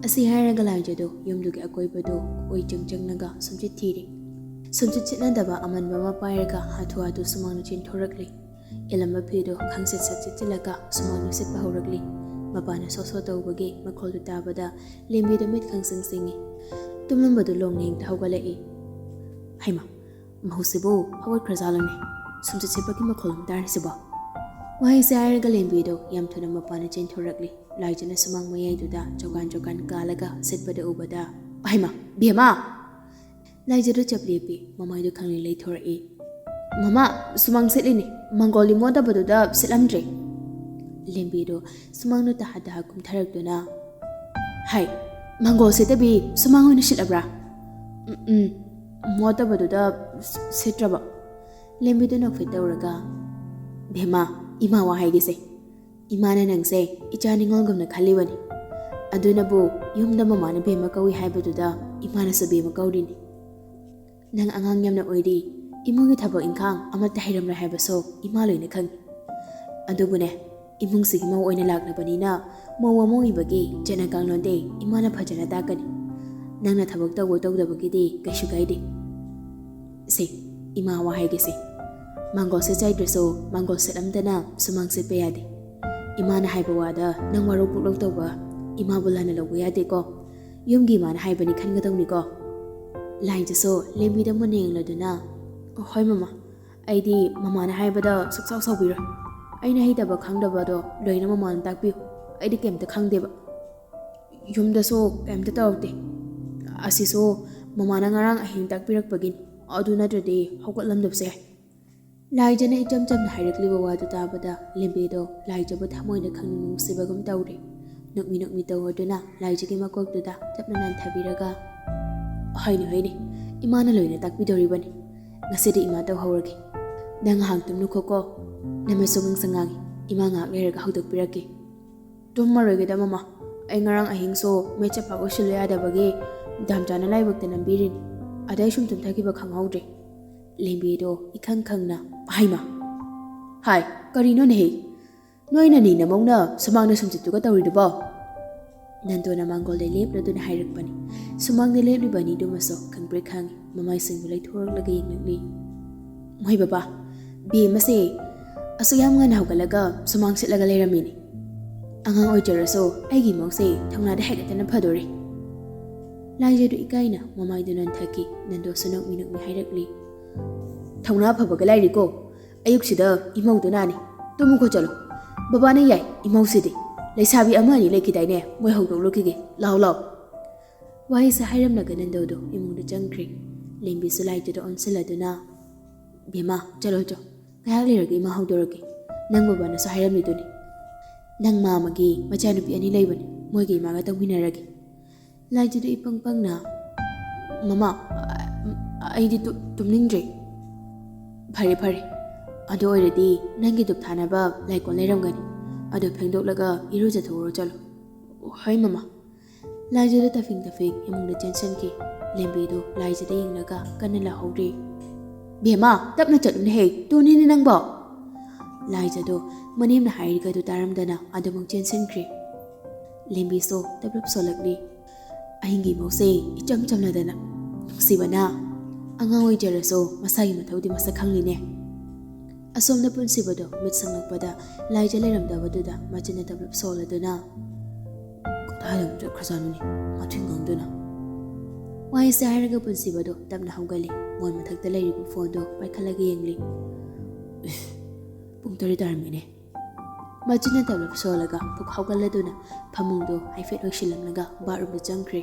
ꯑꯁꯤ ꯍꯥꯏꯔꯒ ꯂꯥꯏꯖꯗꯣ ꯌꯨꯝꯗꯨꯒꯤ ꯑꯀꯣꯏꯕꯗꯨ ꯀꯣꯏ ꯆꯪ ꯆꯪꯂꯒ ꯁꯨꯝꯆꯤꯠ ꯊꯤꯔꯤ꯫ ꯁꯨꯝꯆꯤꯠ ꯁꯤꯠꯅꯗꯕ ꯑꯃꯟꯕ ꯑꯃ ꯄꯥꯏꯔꯒ ꯍꯥꯊꯨ ꯍꯥꯊꯨ ꯁꯨꯃꯥꯡꯗ ꯆꯦꯟꯊꯣꯔꯛꯂꯤ꯫ ꯏꯜꯂꯝꯕ ꯐꯤꯗꯨ ꯈꯪꯆꯤꯠ ꯁꯠ ꯆꯤꯠꯁꯤꯜꯂꯒ ꯁꯨꯃꯥꯡꯗ ꯁꯤꯠꯄ ꯍꯧꯔꯛꯂꯤ꯫ ꯃꯄꯥꯟꯅ ꯁꯣ ꯁꯣ ꯇꯧꯕꯒꯤ ꯃꯈꯣꯜꯗꯨ ꯇꯥꯕꯗ ꯂꯦꯝꯕꯤꯗꯨ ꯃꯤꯠ ꯈꯪꯁꯤꯡ ꯁꯤꯡꯉꯤ꯫ ꯇꯨꯝꯂꯝꯕꯗꯨ ꯂꯣꯡꯅ ꯍꯦꯛꯇ ꯍꯧꯒꯠꯂꯛꯏ꯫ "ꯍꯩꯃꯥ, ꯃꯍꯧꯁꯤꯕꯨ ꯍꯧꯒꯠꯈ꯭ꯔꯖꯥꯠꯂꯅꯦ? ꯁꯨꯝꯆꯤꯠ ꯁꯤꯠꯄꯒꯤ ꯃꯈꯣꯜ ꯑꯃ ꯇꯥꯔꯤꯁꯤꯕꯣ?" ꯋꯥꯍꯩꯁꯦ ꯍꯥꯏꯔꯒ ꯂꯦꯝꯕꯤꯗꯣ ꯌꯥꯝ ꯊꯨꯅ ꯃꯄꯥꯟꯗ ꯆꯦꯟꯊꯣꯔꯛꯂꯤ꯫ ꯂꯥꯏꯖꯅ ꯁꯨꯃꯥꯡ ꯃꯌꯥꯏꯗꯨꯗ ꯆꯣꯀꯥꯟ ꯆꯣꯀꯥꯟ ꯀꯥꯜꯂꯒ ꯁꯤꯠꯄꯗ ꯎꯕꯗ, "ꯍꯩꯃꯥ, ꯕꯦꯝꯃ!" ꯂꯥꯏꯖꯗꯨ ꯆꯞ ꯂꯦꯞꯄꯤ, ꯃꯃꯥꯏꯗꯨ ꯈꯪꯂꯩ ꯂꯩꯊꯣꯔꯛꯏ꯫ "ꯃꯃꯥ, ꯁꯨꯃꯥꯡ ꯁꯤꯠꯂꯤꯅꯦ, ꯃꯪꯒꯣꯜꯗꯤ ꯃꯣꯠꯇꯕꯗꯨꯗ ꯁꯤꯠꯂꯝꯗ꯭ꯔꯦ꯫" ꯂꯦꯝꯕꯤꯗꯨ ꯁꯨꯃꯥꯡꯗ ꯇꯍꯥ ꯇꯍꯥ ꯀꯨꯝꯊꯔꯛꯇꯨꯅ, "ꯍꯥꯏ, ꯃꯪꯒꯣꯜ ꯁꯤꯠꯇꯕꯤ ꯁꯨꯃꯥꯡ ꯑꯣꯏꯅ ꯁꯤꯠꯂꯕ꯭ꯔꯥ?" "ꯎꯝ, ꯎꯝ, ꯃꯣꯠꯇꯕꯗꯨꯗ ꯁꯤꯠꯇ꯭ꯔꯕ꯫" ꯂꯦꯝꯕꯤꯗꯨ ꯅꯣꯛꯐꯦꯠ ꯇꯧꯔꯒ, "ꯕꯦꯝꯃ, ꯏꯃꯥ ꯋꯥ ꯍꯥꯏꯒꯦꯁꯦ꯫ ꯏꯃꯥꯅ ꯅꯪꯁꯦ ꯏꯆꯥ ꯅꯤꯉꯣꯜꯒꯨꯝꯅ ꯈꯜꯂꯤꯕꯅꯤ꯫ ꯑꯗꯨꯅꯕꯨ ꯌꯨꯝꯗ ꯃꯃꯥꯅ ꯕꯦꯝꯃ ꯀꯧꯏ ꯍꯥꯏꯕꯗꯨꯗ ꯏꯃꯥꯅꯁꯨ ꯕꯦꯝꯃ ꯀꯧꯔꯤꯅꯤ꯫ ꯅꯪ ꯑꯉꯥꯡ ꯌꯥꯝꯅ ꯑꯣꯏꯔꯤ, ꯏꯃꯨꯡꯒꯤ ꯊꯕꯛ ꯏꯪꯈꯥꯡ ꯑꯃꯠꯇ ꯍꯩꯔꯝꯂꯣꯏ ꯍꯥꯏꯕꯁꯨ ꯏꯃꯥ ꯂꯣꯏꯅ ꯈꯪꯏ꯫ ꯑꯗꯨꯕꯨꯅꯦ, ꯏꯃꯨꯡꯁꯤꯒꯤ ꯃꯧ ꯑꯣꯏꯅ ꯂꯥꯛꯂꯕꯅꯤꯅ ꯃꯧ ꯑꯃ ꯑꯣꯏꯕꯒꯤ ꯆꯠꯅ ꯀꯥꯡꯂꯣꯟꯗꯤ ꯏꯃꯥꯅ ꯐꯖꯅ ꯇꯥꯛꯀꯅꯤ꯫ ꯅꯪꯅ ꯊꯕꯛ ꯇꯧꯕ ꯇꯧꯗꯕꯒꯤꯗꯤ ꯀꯩꯁꯨ ꯀꯥꯏꯗꯦ꯫ ꯁꯦ, ꯏꯃꯥ ꯋꯥ ꯍꯥꯏꯒꯦꯁꯦ꯫ ꯃꯥꯡꯒꯣꯜ ꯁꯦꯠ ꯆꯥꯏꯗ꯭ꯔꯁꯨ ꯃꯥꯡꯒꯣꯜ ꯁꯦꯠ ꯑꯝꯇꯅ ꯁꯨꯃꯥꯡ ꯁꯦꯠꯄ ꯌꯥꯗꯦ꯫ ꯏꯃꯥꯅ ꯍꯥꯏꯕ ꯋꯥꯗ ꯅꯪ ꯋꯥꯔꯧ ꯄꯨꯛꯂꯧ ꯇꯧꯕ ꯏꯃꯥꯕꯨ ꯂꯥꯟꯅ ꯂꯧꯕ ꯌꯥꯗꯦꯀꯣ꯫ ꯌꯨꯝꯒꯤ ꯏꯃꯥꯅ ꯍꯥꯏꯕꯅꯤ ꯈꯟꯒꯗꯧꯅꯤꯀꯣ꯫ ꯂꯥꯏꯖꯁꯨ ꯂꯦꯝꯕꯤꯗ ꯃꯨꯟꯅ ꯌꯦꯡꯂꯗꯨꯅ, "ꯍꯣꯏ ꯃꯃꯥ, ꯑꯩꯗꯤ ꯃꯃꯥꯅ ꯍꯥꯏꯕꯗ ꯁꯨꯛꯁꯥꯎ ꯁꯥꯎꯕꯤꯔꯣꯏ꯫ ꯑꯩꯅ ꯍꯩꯇꯕ ꯈꯪꯗꯕꯗꯣ ꯂꯣꯏꯅ ꯃꯃꯥꯅ ꯇꯥꯛꯄꯤꯌꯨ꯫ ꯑꯩꯗꯤ ꯀꯩꯝꯇ ꯈꯪꯗꯦꯕ꯫ ꯌꯨꯝꯗꯁꯨ ꯀꯩꯝꯇ ꯇꯧꯔꯛꯇꯦ꯫ ꯑꯁꯤꯁꯨ ꯃꯃꯥꯅ ꯉꯔꯥꯡ ꯑꯍꯤꯡ ꯇꯥꯛꯄꯤꯔꯛꯄꯒꯤꯅꯤ꯫ ꯑꯗꯨ ꯅꯠꯇ꯭ꯔꯗꯤ ꯍꯧꯒꯠꯂꯝꯗꯕꯁꯨ ꯌꯥꯏ꯫" ꯂꯥꯏꯖꯅ ꯏꯆꯝ ꯆꯝꯅ ꯍꯥꯏꯔꯛꯂꯤꯕ ꯋꯥꯗꯨ ꯇꯥꯕꯗ ꯂꯦꯝꯕꯤꯗꯣ ꯂꯥꯏꯖꯕꯨ ꯊꯃꯣꯏꯅ ꯈꯪꯅꯨꯡ ꯅꯨꯡꯁꯤꯕꯒꯨꯝ ꯇꯧꯔꯦ꯫ ꯅꯣꯛꯃꯤ ꯅꯣꯛꯃꯤ ꯇꯧꯔꯗꯨꯅ ꯂꯥꯏꯖꯒꯤ ꯃꯀꯣꯛꯇꯨꯗ ꯇꯞꯅ ꯅꯥꯟꯊꯕꯤꯔꯒ, "ꯍꯣꯏꯅꯦ, ꯍꯣꯏꯅꯦ, ꯏꯃꯥꯅ ꯂꯣꯏꯅ ꯇꯥꯛꯄꯤꯗꯧꯔꯤꯕꯅꯤ꯫ ꯉꯁꯤꯗꯤ ꯏꯃꯥ ꯇꯧꯍꯧꯔꯒꯦ꯫ ꯅꯪ ꯉꯥꯏꯍꯥꯛ ꯇꯨꯝꯂꯨꯈꯣꯀꯣ꯫ ꯅꯃꯤꯠꯁꯨ ꯉꯥꯡꯁꯪ ꯉꯥꯡꯉꯤ꯫ ꯏꯃꯥ ꯉꯥꯏꯍꯥꯛ ꯂꯩꯔꯒ ꯍꯧꯗꯣꯛꯄꯤꯔꯛꯀꯦ꯫" "ꯇꯨꯝꯃꯔꯣꯏꯒꯦꯗ ꯃꯃꯥ꯫ ꯑꯩ ꯉꯔꯥꯡ ꯑꯍꯤꯡꯁꯨ ꯃꯦꯠꯁꯦ ꯄꯥꯛ ꯂꯣꯏꯁꯤꯜꯂꯨ ꯌꯥꯗꯕꯒꯤ ꯗꯥꯝꯆꯥꯅ ꯂꯥꯏꯕꯛꯇ ꯅꯝꯕꯤꯔꯤꯅꯤ꯫ ꯑꯗꯩ ꯁꯨꯝ ꯇꯨꯝꯊꯈꯤꯕ ꯈꯪꯍꯧꯗ꯭ꯔꯦ꯫" ꯂꯦꯝꯕꯤꯗꯣ ꯏꯈꯪ ꯈꯪꯅ, "ꯍꯩꯃꯥ! ꯍꯥꯏ, ꯀꯔꯤꯅꯣꯅꯦꯍꯦ? ꯅꯣꯏꯅ ꯅꯤ ꯅꯃꯧꯅ ꯁꯨꯃꯥꯡꯗ ꯁꯨꯝ ꯆꯠꯇꯨꯒ ꯇꯧꯔꯤꯗꯨꯕꯣ?" ꯅꯟꯗꯣꯅ ꯃꯥꯡꯒꯣꯜꯗ ꯂꯦꯞꯂꯗꯨꯅ ꯍꯥꯏꯔꯛꯄꯅꯤ꯫ ꯁꯨꯃꯥꯡꯗ ꯂꯦꯞꯂꯤꯕ ꯑꯅꯤꯗꯨꯃꯁꯨ ꯈꯪꯄ꯭ꯔꯦꯛ ꯈꯪꯉꯤ꯫ ꯃꯃꯥꯏꯁꯤꯡꯗꯨ ꯂꯩꯊꯣꯔꯛꯂꯒ ꯌꯦꯡꯂꯛꯂꯤ꯫ "ꯃꯣꯏ ꯕꯕꯥ, ꯕꯦꯝꯃꯁꯦ ꯑꯁꯨꯛ ꯌꯥꯝ ꯉꯟꯅ ꯍꯧꯒꯠꯂꯒ ꯁꯨꯃꯥꯡ ꯁꯤꯠꯂꯒ ꯂꯩꯔꯝꯃꯤꯅꯤ꯫ ꯑꯉꯥꯡ ꯑꯣꯏꯖꯔꯁꯨ ꯑꯩꯒꯤ ꯏꯃꯧꯁꯦ ꯊꯧꯅꯥꯗ ꯍꯦꯛꯇꯅ ꯐꯗꯣꯔꯦ꯫" ꯂꯥꯏꯖꯗꯨ ꯏꯀꯥꯏꯅ ꯃꯃꯥꯏꯗꯨ ꯅꯣꯟꯊꯈꯤ꯫ ꯅꯟꯗꯣꯁꯨ ꯅꯣꯛꯃꯤ ꯅꯣꯛꯃꯤ ꯍꯥꯏꯔꯛꯂꯤ, "ꯊꯧꯅꯥ ꯐꯕꯒ ꯂꯥꯏꯔꯤꯀꯣ꯫ ꯑꯌꯨꯛꯁꯤꯗ ꯏꯃꯧꯗꯨꯅꯅꯤ꯫ ꯇꯨꯝꯃꯨꯀꯣ ꯆꯠꯂꯣ꯫ ꯕꯕꯥꯅ ꯌꯥꯏ, ꯏꯃꯧꯁꯤꯗꯤ꯫ ꯂꯩꯁꯥꯕꯤ ꯑꯃ ꯑꯅꯤ ꯂꯩꯈꯤꯗꯥꯏꯅꯦ, ꯃꯣꯏ ꯍꯧꯗꯣꯛꯂꯨꯈꯤꯒꯦ꯫ ꯂꯥꯎ, ꯂꯥꯎ꯫" ꯋꯥꯍꯩꯁꯦ ꯍꯥꯏꯔꯝꯂꯒ ꯅꯟꯗꯣꯗꯣ ꯏꯃꯨꯡꯗ ꯆꯪꯈ꯭ꯔꯦ꯫ ꯂꯦꯝꯕꯤꯁꯨ ꯂꯥꯏꯖꯗ ꯑꯣꯟꯁꯤꯜꯂꯗꯨꯅ, "ꯕꯦꯝꯃ, ꯆꯠꯂꯣ ꯆꯣ꯫ ꯉꯥꯏꯍꯥꯛ ꯂꯩꯔꯒ ꯏꯃꯥ ꯍꯧꯗꯣꯔꯛꯀꯦ꯫ ꯅꯪ ꯕꯕꯥꯅꯁꯨ ꯍꯥꯏꯔꯝꯃꯤꯗꯨꯅꯤ꯫ ꯅꯪ ꯃꯥꯃꯒꯤ ꯃꯆꯥꯅꯨꯄꯤ ꯑꯅꯤ ꯂꯩꯕꯅꯤ, ꯃꯣꯏꯒ ꯏꯃꯥꯒ ꯇꯧꯃꯤꯟꯅꯔꯒꯦ꯫" ꯂꯥꯏꯖꯗ ꯏꯄꯪ ꯄꯪꯅ, "ꯃꯃꯥ, ꯑ-, ꯑꯩꯗꯤ ꯇꯨ-, ꯇꯨꯝꯅꯤꯡꯗ꯭ꯔꯦ꯫" "ꯐꯔꯦ, ꯐꯔꯦ꯫ ꯑꯗꯨ ꯑꯣꯏꯔꯗꯤ ꯅꯪꯒꯤ ꯙꯨꯞ ꯊꯥꯅꯕ ꯂꯥꯏꯀꯣꯟ ꯂꯩꯔꯝꯒꯅꯤ꯫ ꯑꯗꯨ ꯐꯦꯡꯗꯣꯛꯂꯒ ꯏꯔꯨꯖꯊꯣꯛꯎꯔꯣ ꯆꯠꯂꯣ꯫" "ꯍꯣꯏ, ꯃꯃꯥ꯫" ꯂꯥꯏꯖꯗ ꯇꯐꯤꯡ ꯇꯐꯤꯡ ꯏꯃꯨꯡꯗ ꯆꯦꯟꯁꯤꯟꯈꯤ꯫ ꯂꯦꯝꯕꯤꯗꯨ ꯂꯥꯏꯖꯗ ꯌꯦꯡꯂꯒ ꯀꯟꯅ ꯂꯥꯎꯍꯧꯔꯤ, "ꯕꯦꯝꯃ, ꯇꯞꯅ ꯆꯠꯂꯨꯅꯦꯍꯦ, ꯇꯨꯅꯤꯅꯦ ꯅꯪꯕꯣ!" ꯂꯥꯏꯖꯗꯣ ꯃꯅꯦꯝꯅ ꯍꯥꯏꯔꯤꯒꯗꯨ ꯇꯥꯔꯝꯗꯅ ꯑꯗꯨꯃꯛ ꯆꯦꯟꯁꯤꯟꯈ꯭ꯔꯦ꯫ ꯂꯦꯝꯕꯤꯁꯨ ꯇꯞꯂꯞ ꯁꯣꯜꯂꯛꯂꯤ꯫ ꯑꯍꯤꯡꯒꯤ ꯏꯃꯧꯁꯦ ꯏꯆꯝ ꯆꯝꯅꯗꯅ ꯅꯨꯡꯁꯤꯕꯅ ꯑꯉꯥꯡ ꯑꯣꯏꯖꯔꯁꯨ ꯃꯁꯥꯒꯤ ꯃꯊꯧꯗꯤ ꯃꯁꯛ ꯈꯪꯂꯤꯅꯦ꯫ ꯑꯁꯣꯝꯗ ꯄꯨꯟꯁꯤꯕꯗꯣ ꯃꯤꯠ ꯁꯪꯂꯛꯄꯗ ꯂꯥꯏꯖ ꯂꯩꯔꯝꯗꯕꯗꯨꯗ ꯃꯆꯤꯟꯅ ꯇꯞꯂꯞ ꯁꯣꯜꯂꯗꯨꯅ, "ꯀꯗꯥꯏꯗ ꯑꯃꯨꯛ ꯆꯠꯈ꯭ꯔꯖꯥꯠꯅꯣꯅꯦ, ꯃꯊꯤ ꯉꯥꯡꯗꯨꯅ?" ꯋꯥꯍꯩꯁꯦ ꯍꯥꯏꯔꯒ ꯄꯨꯟꯁꯤꯕꯗꯣ ꯇꯞꯅ ꯍꯧꯒꯠꯂꯤ꯫ ꯃꯣꯟ ꯃꯊꯛꯇ ꯂꯩꯔꯤꯕ ꯐꯣꯟꯗꯣ ꯄꯥꯏꯈꯠꯂꯒ ꯌꯦꯡꯂꯤ꯫ "ꯏꯁ, ꯄꯨꯡ ꯇꯔꯦꯠ ꯇꯥꯔꯝꯃꯦꯅꯦ!" ꯃꯆꯤꯟꯅ ꯇꯞꯂꯞ ꯁꯣꯜꯂꯒ ꯄꯨꯛ ꯍꯧꯒꯠꯂꯗꯨꯅ ꯐꯃꯨꯡꯗꯣ ꯍꯥꯏꯐꯦꯠ ꯑꯣꯏꯁꯤꯜꯂꯝꯂꯒ ꯕꯥꯠꯔꯨꯝꯗ ꯆꯪꯈ꯭ꯔꯦ꯫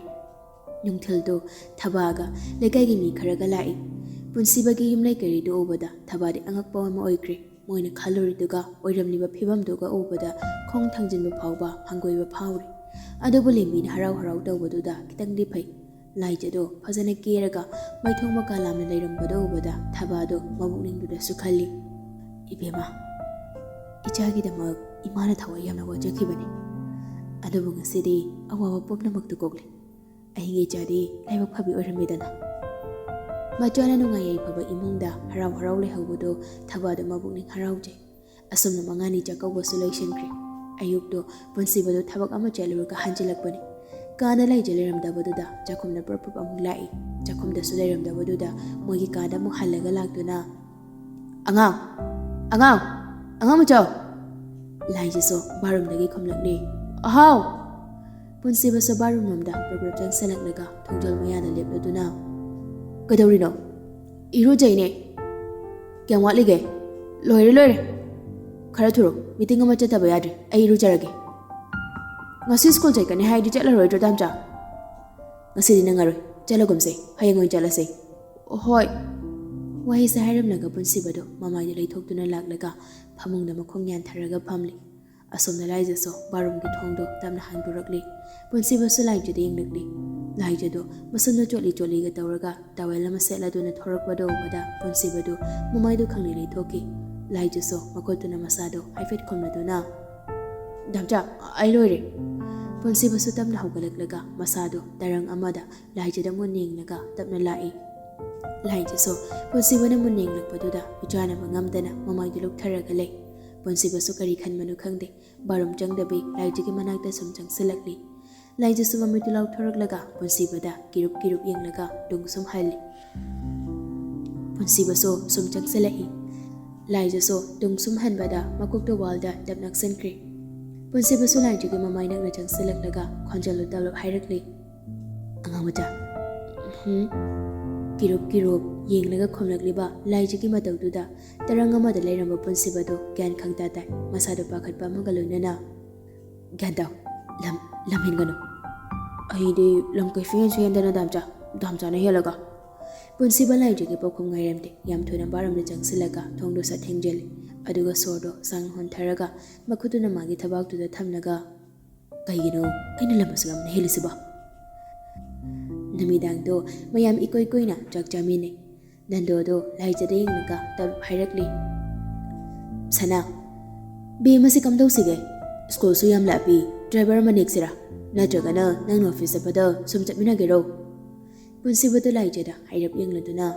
ꯅꯨꯡꯊꯤꯜꯗꯣ ꯊꯕꯥꯒ ꯂꯩꯀꯥꯏꯒꯤ ꯃꯤ ꯈꯔꯒ ꯂꯥꯛꯏ꯫ ꯄꯨꯟꯁꯤꯕꯒꯤ ꯌꯨꯝꯂꯩ ꯀꯩꯔꯩꯗꯨ ꯎꯕꯗ ꯊꯕꯥꯗꯤ ꯑꯉꯛꯄ ꯑꯃ ꯑꯣꯏꯈ꯭ꯔꯦ꯫ ꯃꯣꯏꯅ ꯈꯜꯂꯨꯔꯤꯗꯨꯒ ꯑꯣꯏꯔꯝꯂꯤꯕ ꯐꯤꯕꯝꯗꯨꯒ ꯎꯕꯗ ꯈꯣꯡ ꯊꯥꯡꯖꯤꯟꯕ ꯐꯥꯎꯕ ꯍꯪꯒꯣꯏꯕ ꯐꯥꯎꯔꯤ꯫ ꯑꯗꯨꯕꯨ ꯂꯦꯝꯕꯤꯅ ꯍꯔꯥꯎ ꯍꯔꯥꯎ ꯇꯧꯕꯗꯨꯗ ꯈꯤꯇꯪꯗꯤ ꯐꯩ꯫ ꯂꯥꯏꯖꯗꯣ ꯐꯖꯅ ꯀꯦꯔꯒ ꯃꯩꯊꯣꯡ ꯃꯀꯥ ꯂꯥꯝꯅ ꯂꯩꯔꯝꯕꯗꯨ ꯎꯕꯗ ꯊꯕꯥꯗꯣ ꯃꯕꯨꯛꯅꯤꯡꯗꯨꯗꯁꯨ ꯈꯜꯂꯤ, "ꯏꯕꯦꯝꯃ, ꯏꯆꯥꯒꯤꯗꯃꯛ ꯏꯃꯥꯅ ꯊꯋꯥꯏ ꯌꯥꯝꯅ ꯋꯥꯖꯈꯤꯕꯅꯤ꯫ ꯑꯗꯨꯕꯨ ꯉꯁꯤꯗꯤ ꯑꯋꯥꯕ ꯄꯨꯝꯅꯃꯛꯇꯨ ꯀꯣꯛꯂꯦ꯫ ꯑꯍꯤꯡ ꯏꯆꯥꯗꯤ ꯂꯥꯏꯕꯛ ꯐꯕꯤ ꯑꯣꯏꯔꯝꯃꯦꯗꯅ꯫" ꯃꯆꯥꯅ ꯅꯨꯡꯉꯥꯏ ꯌꯥꯏꯐꯕ ꯏꯃꯨꯡꯗ ꯍꯔꯥꯎ ꯍꯔꯥꯎ ꯂꯩꯍꯧꯕꯗꯣ ꯊꯕꯥꯗꯣ ꯃꯕꯨꯛꯅꯤꯡ ꯍꯔꯥꯎꯖꯩ꯫ ꯑꯁꯨꯝꯅ ꯃꯉꯥꯅꯤ ꯆꯥꯛꯀꯧꯕꯁꯨ ꯂꯣꯏꯁꯤꯟꯈ꯭ꯔꯦ꯫ ꯑꯌꯨꯛꯇꯣ ꯄꯨꯟꯁꯤꯕꯗꯣ ꯊꯕꯛ ꯑꯃ ꯆꯠꯂꯨꯔꯒ ꯍꯟꯖꯤꯜꯂꯛꯄꯅꯤ꯫ ꯀꯥꯗ ꯂꯩꯖ ꯂꯩꯔꯝꯗꯕꯗꯨꯗ ꯆꯥꯛꯈꯨꯝꯗ ꯄ꯭ꯔꯞ ꯄ꯭ꯔꯞ ꯑꯃꯨꯛ ꯂꯥꯛꯏ꯫ ꯆꯥꯛꯈꯨꯝꯗꯁꯨ ꯂꯩꯔꯝꯗꯕꯗꯨꯗ ꯃꯣꯏꯒꯤ ꯀꯥꯗ ꯑꯃꯨꯛ ꯍꯜꯂꯒ ꯂꯥꯛꯇꯨꯅ, "ꯑꯉꯥꯡ, ꯑꯉꯥꯡ, ꯑꯉꯥꯡ ꯃꯆꯥ!" ꯂꯥꯏꯖꯁꯨ ꯕꯥꯠꯔꯨꯝꯗꯒꯤ ꯈꯨꯝꯂꯛꯂꯤ, "ꯑꯍꯥꯎ!" ꯄꯨꯟꯁꯤꯕꯁꯨ ꯕꯥꯠꯔꯨꯝ ꯂꯣꯝꯗ ꯄ꯭ꯔꯞ ꯄ꯭ꯔꯞ ꯆꯪꯁꯤꯜꯂꯛꯂꯒ ꯊꯣꯡꯖꯜ ꯃꯌꯥꯗ ꯂꯦꯞꯂꯗꯨꯅ, "ꯀꯩꯗꯧꯔꯤꯅꯣ?" "ꯏꯔꯨꯖꯩꯅꯦ꯫" "ꯀꯌꯥꯝ ꯋꯥꯠꯂꯤꯒꯦ?" "ꯂꯣꯏꯔꯦ, ꯂꯣꯏꯔꯦ꯫ ꯈꯔ ꯊꯨꯔꯣ, ꯃꯤꯇꯤꯡ ꯑꯃ ꯆꯠꯇꯕ ꯌꯥꯗ꯭ꯔꯦ꯫ ꯑꯩ ꯏꯔꯨꯖꯔꯒꯦ꯫" "ꯉꯁꯤ ꯁ꯭ꯀꯨꯜ ꯆꯠꯀꯅꯤ ꯍꯥꯏꯗꯤ ꯆꯠꯂꯔꯣꯏꯗ꯭ꯔꯣ, ꯗꯥꯝꯆꯥ?" "ꯉꯁꯤꯗꯤ ꯅꯪꯉꯔꯣꯏ, ꯆꯠꯂꯒꯨꯝꯁꯦ, ꯍꯌꯦꯡ ꯑꯣꯏꯅ ꯆꯠꯂꯁꯦ꯫" "ꯍꯣꯏ꯫" ꯋꯥꯍꯩꯁꯦ ꯍꯥꯏꯔꯝꯂꯒ ꯄꯨꯟꯁꯤꯕꯗꯣ ꯃꯃꯥꯏꯗ ꯂꯩꯊꯣꯛꯇꯨꯅ ꯂꯥꯛꯂꯒ ꯐꯃꯨꯡꯗ ꯃꯈꯣꯡ ꯌꯥꯟꯊꯔꯒ ꯐꯝꯂꯤ꯫ ꯑꯁꯣꯝꯗ ꯂꯥꯏꯖꯁꯨ ꯕꯥꯠꯔꯨꯝꯒꯤ ꯊꯣꯡꯗꯣ ꯇꯞꯅ ꯍꯥꯡꯗꯣꯔꯛꯂꯤ꯫ ꯄꯨꯟꯁꯤꯕꯁꯨ ꯂꯥꯏꯖꯗ ꯌꯦꯡꯂꯛꯂꯤ꯫ ꯂꯥꯏꯖꯗꯣ ꯃꯁꯝꯗꯣ ꯆꯣꯠꯂꯤ ꯆꯣꯠꯂꯤꯒ ꯇꯧꯔꯒ ꯇꯥꯋꯦꯜ ꯑꯃ ꯁꯦꯠꯂꯗꯨꯅ ꯊꯣꯔꯛꯄꯗꯣ ꯎꯕꯗ ꯄꯨꯟꯁꯤꯕꯗꯨ ꯃꯃꯥꯏꯗꯨ ꯈꯪꯂꯩ ꯂꯩꯊꯣꯛꯈꯤ꯫ ꯂꯥꯏꯖꯁꯨ ꯃꯈꯨꯠꯇꯨꯅ ꯃꯁꯥꯗꯣ ꯍꯥꯏꯐꯦꯠ ꯈꯨꯝꯂꯗꯨꯅ, "ꯗꯥꯝꯆꯥ, ꯑꯩ ꯂꯣꯏꯔꯦ꯫" ꯄꯨꯟꯁꯤꯕꯁꯨ ꯇꯞꯅ ꯍꯧꯒꯠꯂꯛꯂꯒ ꯃꯁꯥꯗꯣ ꯇꯔꯪ ꯑꯃꯗ ꯂꯥꯏꯖꯗ ꯃꯨꯟꯅ ꯌꯦꯡꯂꯒ ꯇꯞꯅ ꯂꯥꯛꯏ꯫ ꯂꯥꯏꯖꯁꯨ ꯄꯨꯟꯁꯤꯕꯅ ꯃꯨꯟꯅ ꯌꯦꯡꯂꯛꯄꯗꯨꯗ ꯃꯤꯆꯥꯟꯅꯕ ꯉꯝꯗꯅ ꯃꯃꯥꯏꯗꯨ ꯂꯨꯞꯊꯔꯒ ꯂꯩ꯫ ꯄꯨꯟꯁꯤꯕꯁꯨ ꯀꯔꯤ ꯈꯟꯕꯅꯣ ꯈꯪꯗꯦ, ꯕꯥꯠꯔꯨꯝ ꯆꯪꯗꯕꯤ ꯂꯥꯏꯖꯒꯤ ꯃꯅꯥꯛꯇ ꯁꯨꯝ ꯆꯪꯁꯤꯜꯂꯛꯂꯤ꯫ ꯂꯥꯏꯖꯁꯨ ꯃꯃꯤꯠꯇꯨ ꯂꯥꯎꯊꯣꯔꯛꯂꯒ ꯄꯨꯟꯁꯤꯕꯗ ꯀꯤꯔꯨꯞ ꯀꯤꯔꯨꯞ ꯌꯦꯡꯂꯒ ꯇꯨꯡ ꯁꯨꯝ ꯍꯜꯂꯤ꯫ ꯄꯨꯟꯁꯤꯕꯁꯨ ꯁꯨꯝ ꯆꯪꯁꯤꯜꯂꯛꯏ꯫ ꯂꯥꯏꯖꯁꯨ ꯇꯨꯡ ꯁꯨꯝ ꯍꯟꯕꯗ ꯃꯀꯣꯛꯇꯣ ꯋꯥꯜꯗ ꯗꯞ ꯅꯛꯁꯤꯟꯈ꯭ꯔꯦ꯫ ꯄꯨꯟꯁꯤꯕꯁꯨ ꯂꯥꯏꯖꯒꯤ ꯃꯃꯥꯏ ꯅꯛꯅ ꯆꯪꯁꯤꯜꯂꯛꯂꯒ ꯈꯣꯟꯖꯦꯜꯗꯨ ꯇꯞꯂꯞ ꯍꯥꯏꯔꯛꯂꯤ, "ꯑꯉꯥꯡ ꯃꯆꯥ, ꯍꯨꯝ?" ꯀꯤꯔꯨꯞ ꯀꯤꯔꯨꯞ ꯌꯦꯡꯂꯒ ꯈꯨꯝꯂꯛꯂꯤꯕ ꯂꯥꯏꯖꯒꯤ ꯃꯇꯧꯗꯨꯗ ꯇꯔꯪ ꯑꯃꯗ ꯂꯩꯔꯝꯕ ꯄꯨꯟꯁꯤꯕꯗꯨ ꯒ꯭ꯌꯥꯟ ꯈꯪꯇꯥ ꯇꯥꯏ꯫ ꯃꯁꯥꯗꯨ ꯄꯥꯈꯠꯄ ꯑꯃꯒ ꯂꯣꯏꯅꯅ, "ꯒ꯭ꯌꯥꯟ ꯇꯥꯎ, ꯂꯝ, ꯂꯝ ꯍꯦꯟꯒꯅꯨ꯫ ꯑꯩꯗꯤ ꯂꯝ ꯀꯩꯁꯨ ꯍꯦꯟꯁꯨ ꯍꯦꯟꯗꯅ ꯗꯥꯝꯆꯥ, ꯗꯥꯝꯆꯥꯅ ꯍꯦꯜꯂꯒ?" ꯄꯨꯟꯁꯤꯕ ꯂꯥꯏꯖꯒꯤ ꯄꯥꯎꯈꯨꯝ ꯉꯥꯏꯔꯝꯗꯦ꯫ ꯌꯥꯝ ꯊꯨꯅ ꯕꯥꯠꯔꯨꯝꯗ ꯆꯪꯁꯤꯜꯂꯒ ꯊꯣꯡꯗꯨ ꯁꯠ ꯊꯤꯡꯖꯤꯜꯂꯤ꯫ ꯑꯗꯨꯒ ꯁꯣꯔꯗꯣ ꯁꯥꯡꯅ ꯍꯣꯟꯊꯔꯒ ꯃꯈꯨꯠꯇꯨꯅ ꯃꯥꯒꯤ ꯊꯕꯥꯛꯇꯨꯗ ꯊꯝꯂꯒ, "ꯀꯩꯒꯤꯅꯣ ꯑꯩꯅ ꯂꯝ ꯑꯁꯨꯛ ꯌꯥꯝꯅ ꯍꯦꯜꯂꯤꯁꯤꯕꯣ?" ꯅꯨꯃꯤꯗꯥꯡꯗꯣ ꯃꯌꯥꯝ ꯏꯀꯣꯏ ꯀꯣꯏꯅ ꯆꯥꯛ ꯆꯥꯃꯤꯟꯅꯩ꯫ ꯅꯟꯗꯣꯗꯣ ꯂꯥꯏꯖꯗ ꯌꯦꯡꯂꯒ ꯇꯞ ꯍꯥꯏꯔꯛꯂꯤ, "ꯁꯅꯥ, ꯕꯦꯝ ꯑꯁꯤ ꯀꯝꯗꯧꯁꯤꯒꯦ? ꯁ꯭ꯀꯨꯜꯁꯨ ꯌꯥꯝ ꯂꯥꯞꯄꯤ, ꯗ꯭ꯔꯥꯏꯚꯔ ꯑꯃ ꯅꯦꯛꯁꯤꯔꯥ? ꯅꯠꯇ꯭ꯔꯒꯅ ꯅꯪꯅ ꯑꯣꯐꯤꯁ ꯆꯠꯄꯗ ꯁꯨꯝ ꯆꯠꯃꯤꯟꯅꯒꯦꯔꯣ?" ꯄꯨꯟꯁꯤꯕꯗꯨ ꯂꯥꯏꯖꯗ ꯍꯥꯏꯔꯞ ꯌꯦꯡꯂꯗꯨꯅ,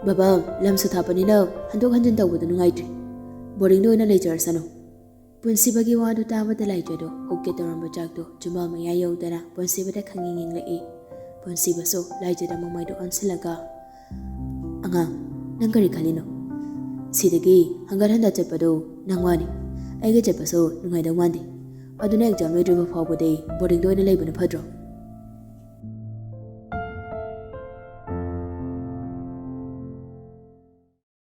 "ꯕꯕꯥ, ꯂꯝꯁꯨ ꯊꯥꯞꯄꯅꯤꯅ ꯍꯟꯗꯣꯛ ꯍꯟꯖꯤꯟ ꯇꯧꯕꯗ ꯅꯨꯡꯉꯥꯏꯇ꯭ꯔꯦ꯫ ꯕꯣꯔꯗꯤꯡꯗ ꯑꯣꯏꯅ ꯂꯩꯖꯔꯁꯅꯨ꯫" ꯄꯨꯟꯁꯤꯕꯒꯤ ꯋꯥꯗꯨ ꯇꯥꯕꯗ ꯂꯥꯏꯖꯗꯨ ꯍꯨꯛꯀꯦ ꯇꯧꯔꯝꯕ ꯆꯥꯛꯇꯨ ꯆꯤꯝꯕꯥꯜ ꯃꯌꯥ ꯌꯧꯗꯅ ꯄꯨꯟꯁꯤꯕꯗ ꯈꯪꯌꯦꯡ ꯌꯦꯡꯂꯛꯏ꯫ ꯄꯨꯟꯁꯤꯕꯁꯨ ꯂꯥꯏꯖꯗ ꯃꯃꯥꯏꯗꯨ ꯑꯣꯟꯁꯤꯜꯂꯒ, "ꯑꯉꯥꯡ, ꯅꯪ ꯀꯔꯤ ꯈꯜꯂꯤꯅꯣ? ꯁꯤꯗꯒꯤ ꯍꯪꯒꯠ ꯍꯟꯗ ꯆꯠꯄꯗꯨ ꯅꯪ ꯋꯥꯅꯤ꯫ ꯑꯩꯒ ꯆꯠꯄꯁꯨ ꯅꯨꯡꯉꯥꯏꯗꯧ ꯃꯥꯟꯗꯦ꯫ ꯑꯗꯨꯅ ꯑꯦꯛꯖꯥꯝ ꯂꯣꯏꯗ꯭ꯔꯤꯕ ꯐꯥꯎꯕꯗꯤ ꯕꯣꯔꯗꯤꯡꯗ ꯑꯣꯏꯅ ꯂꯩꯕꯅ ꯐꯠꯇ꯭ꯔꯣ?"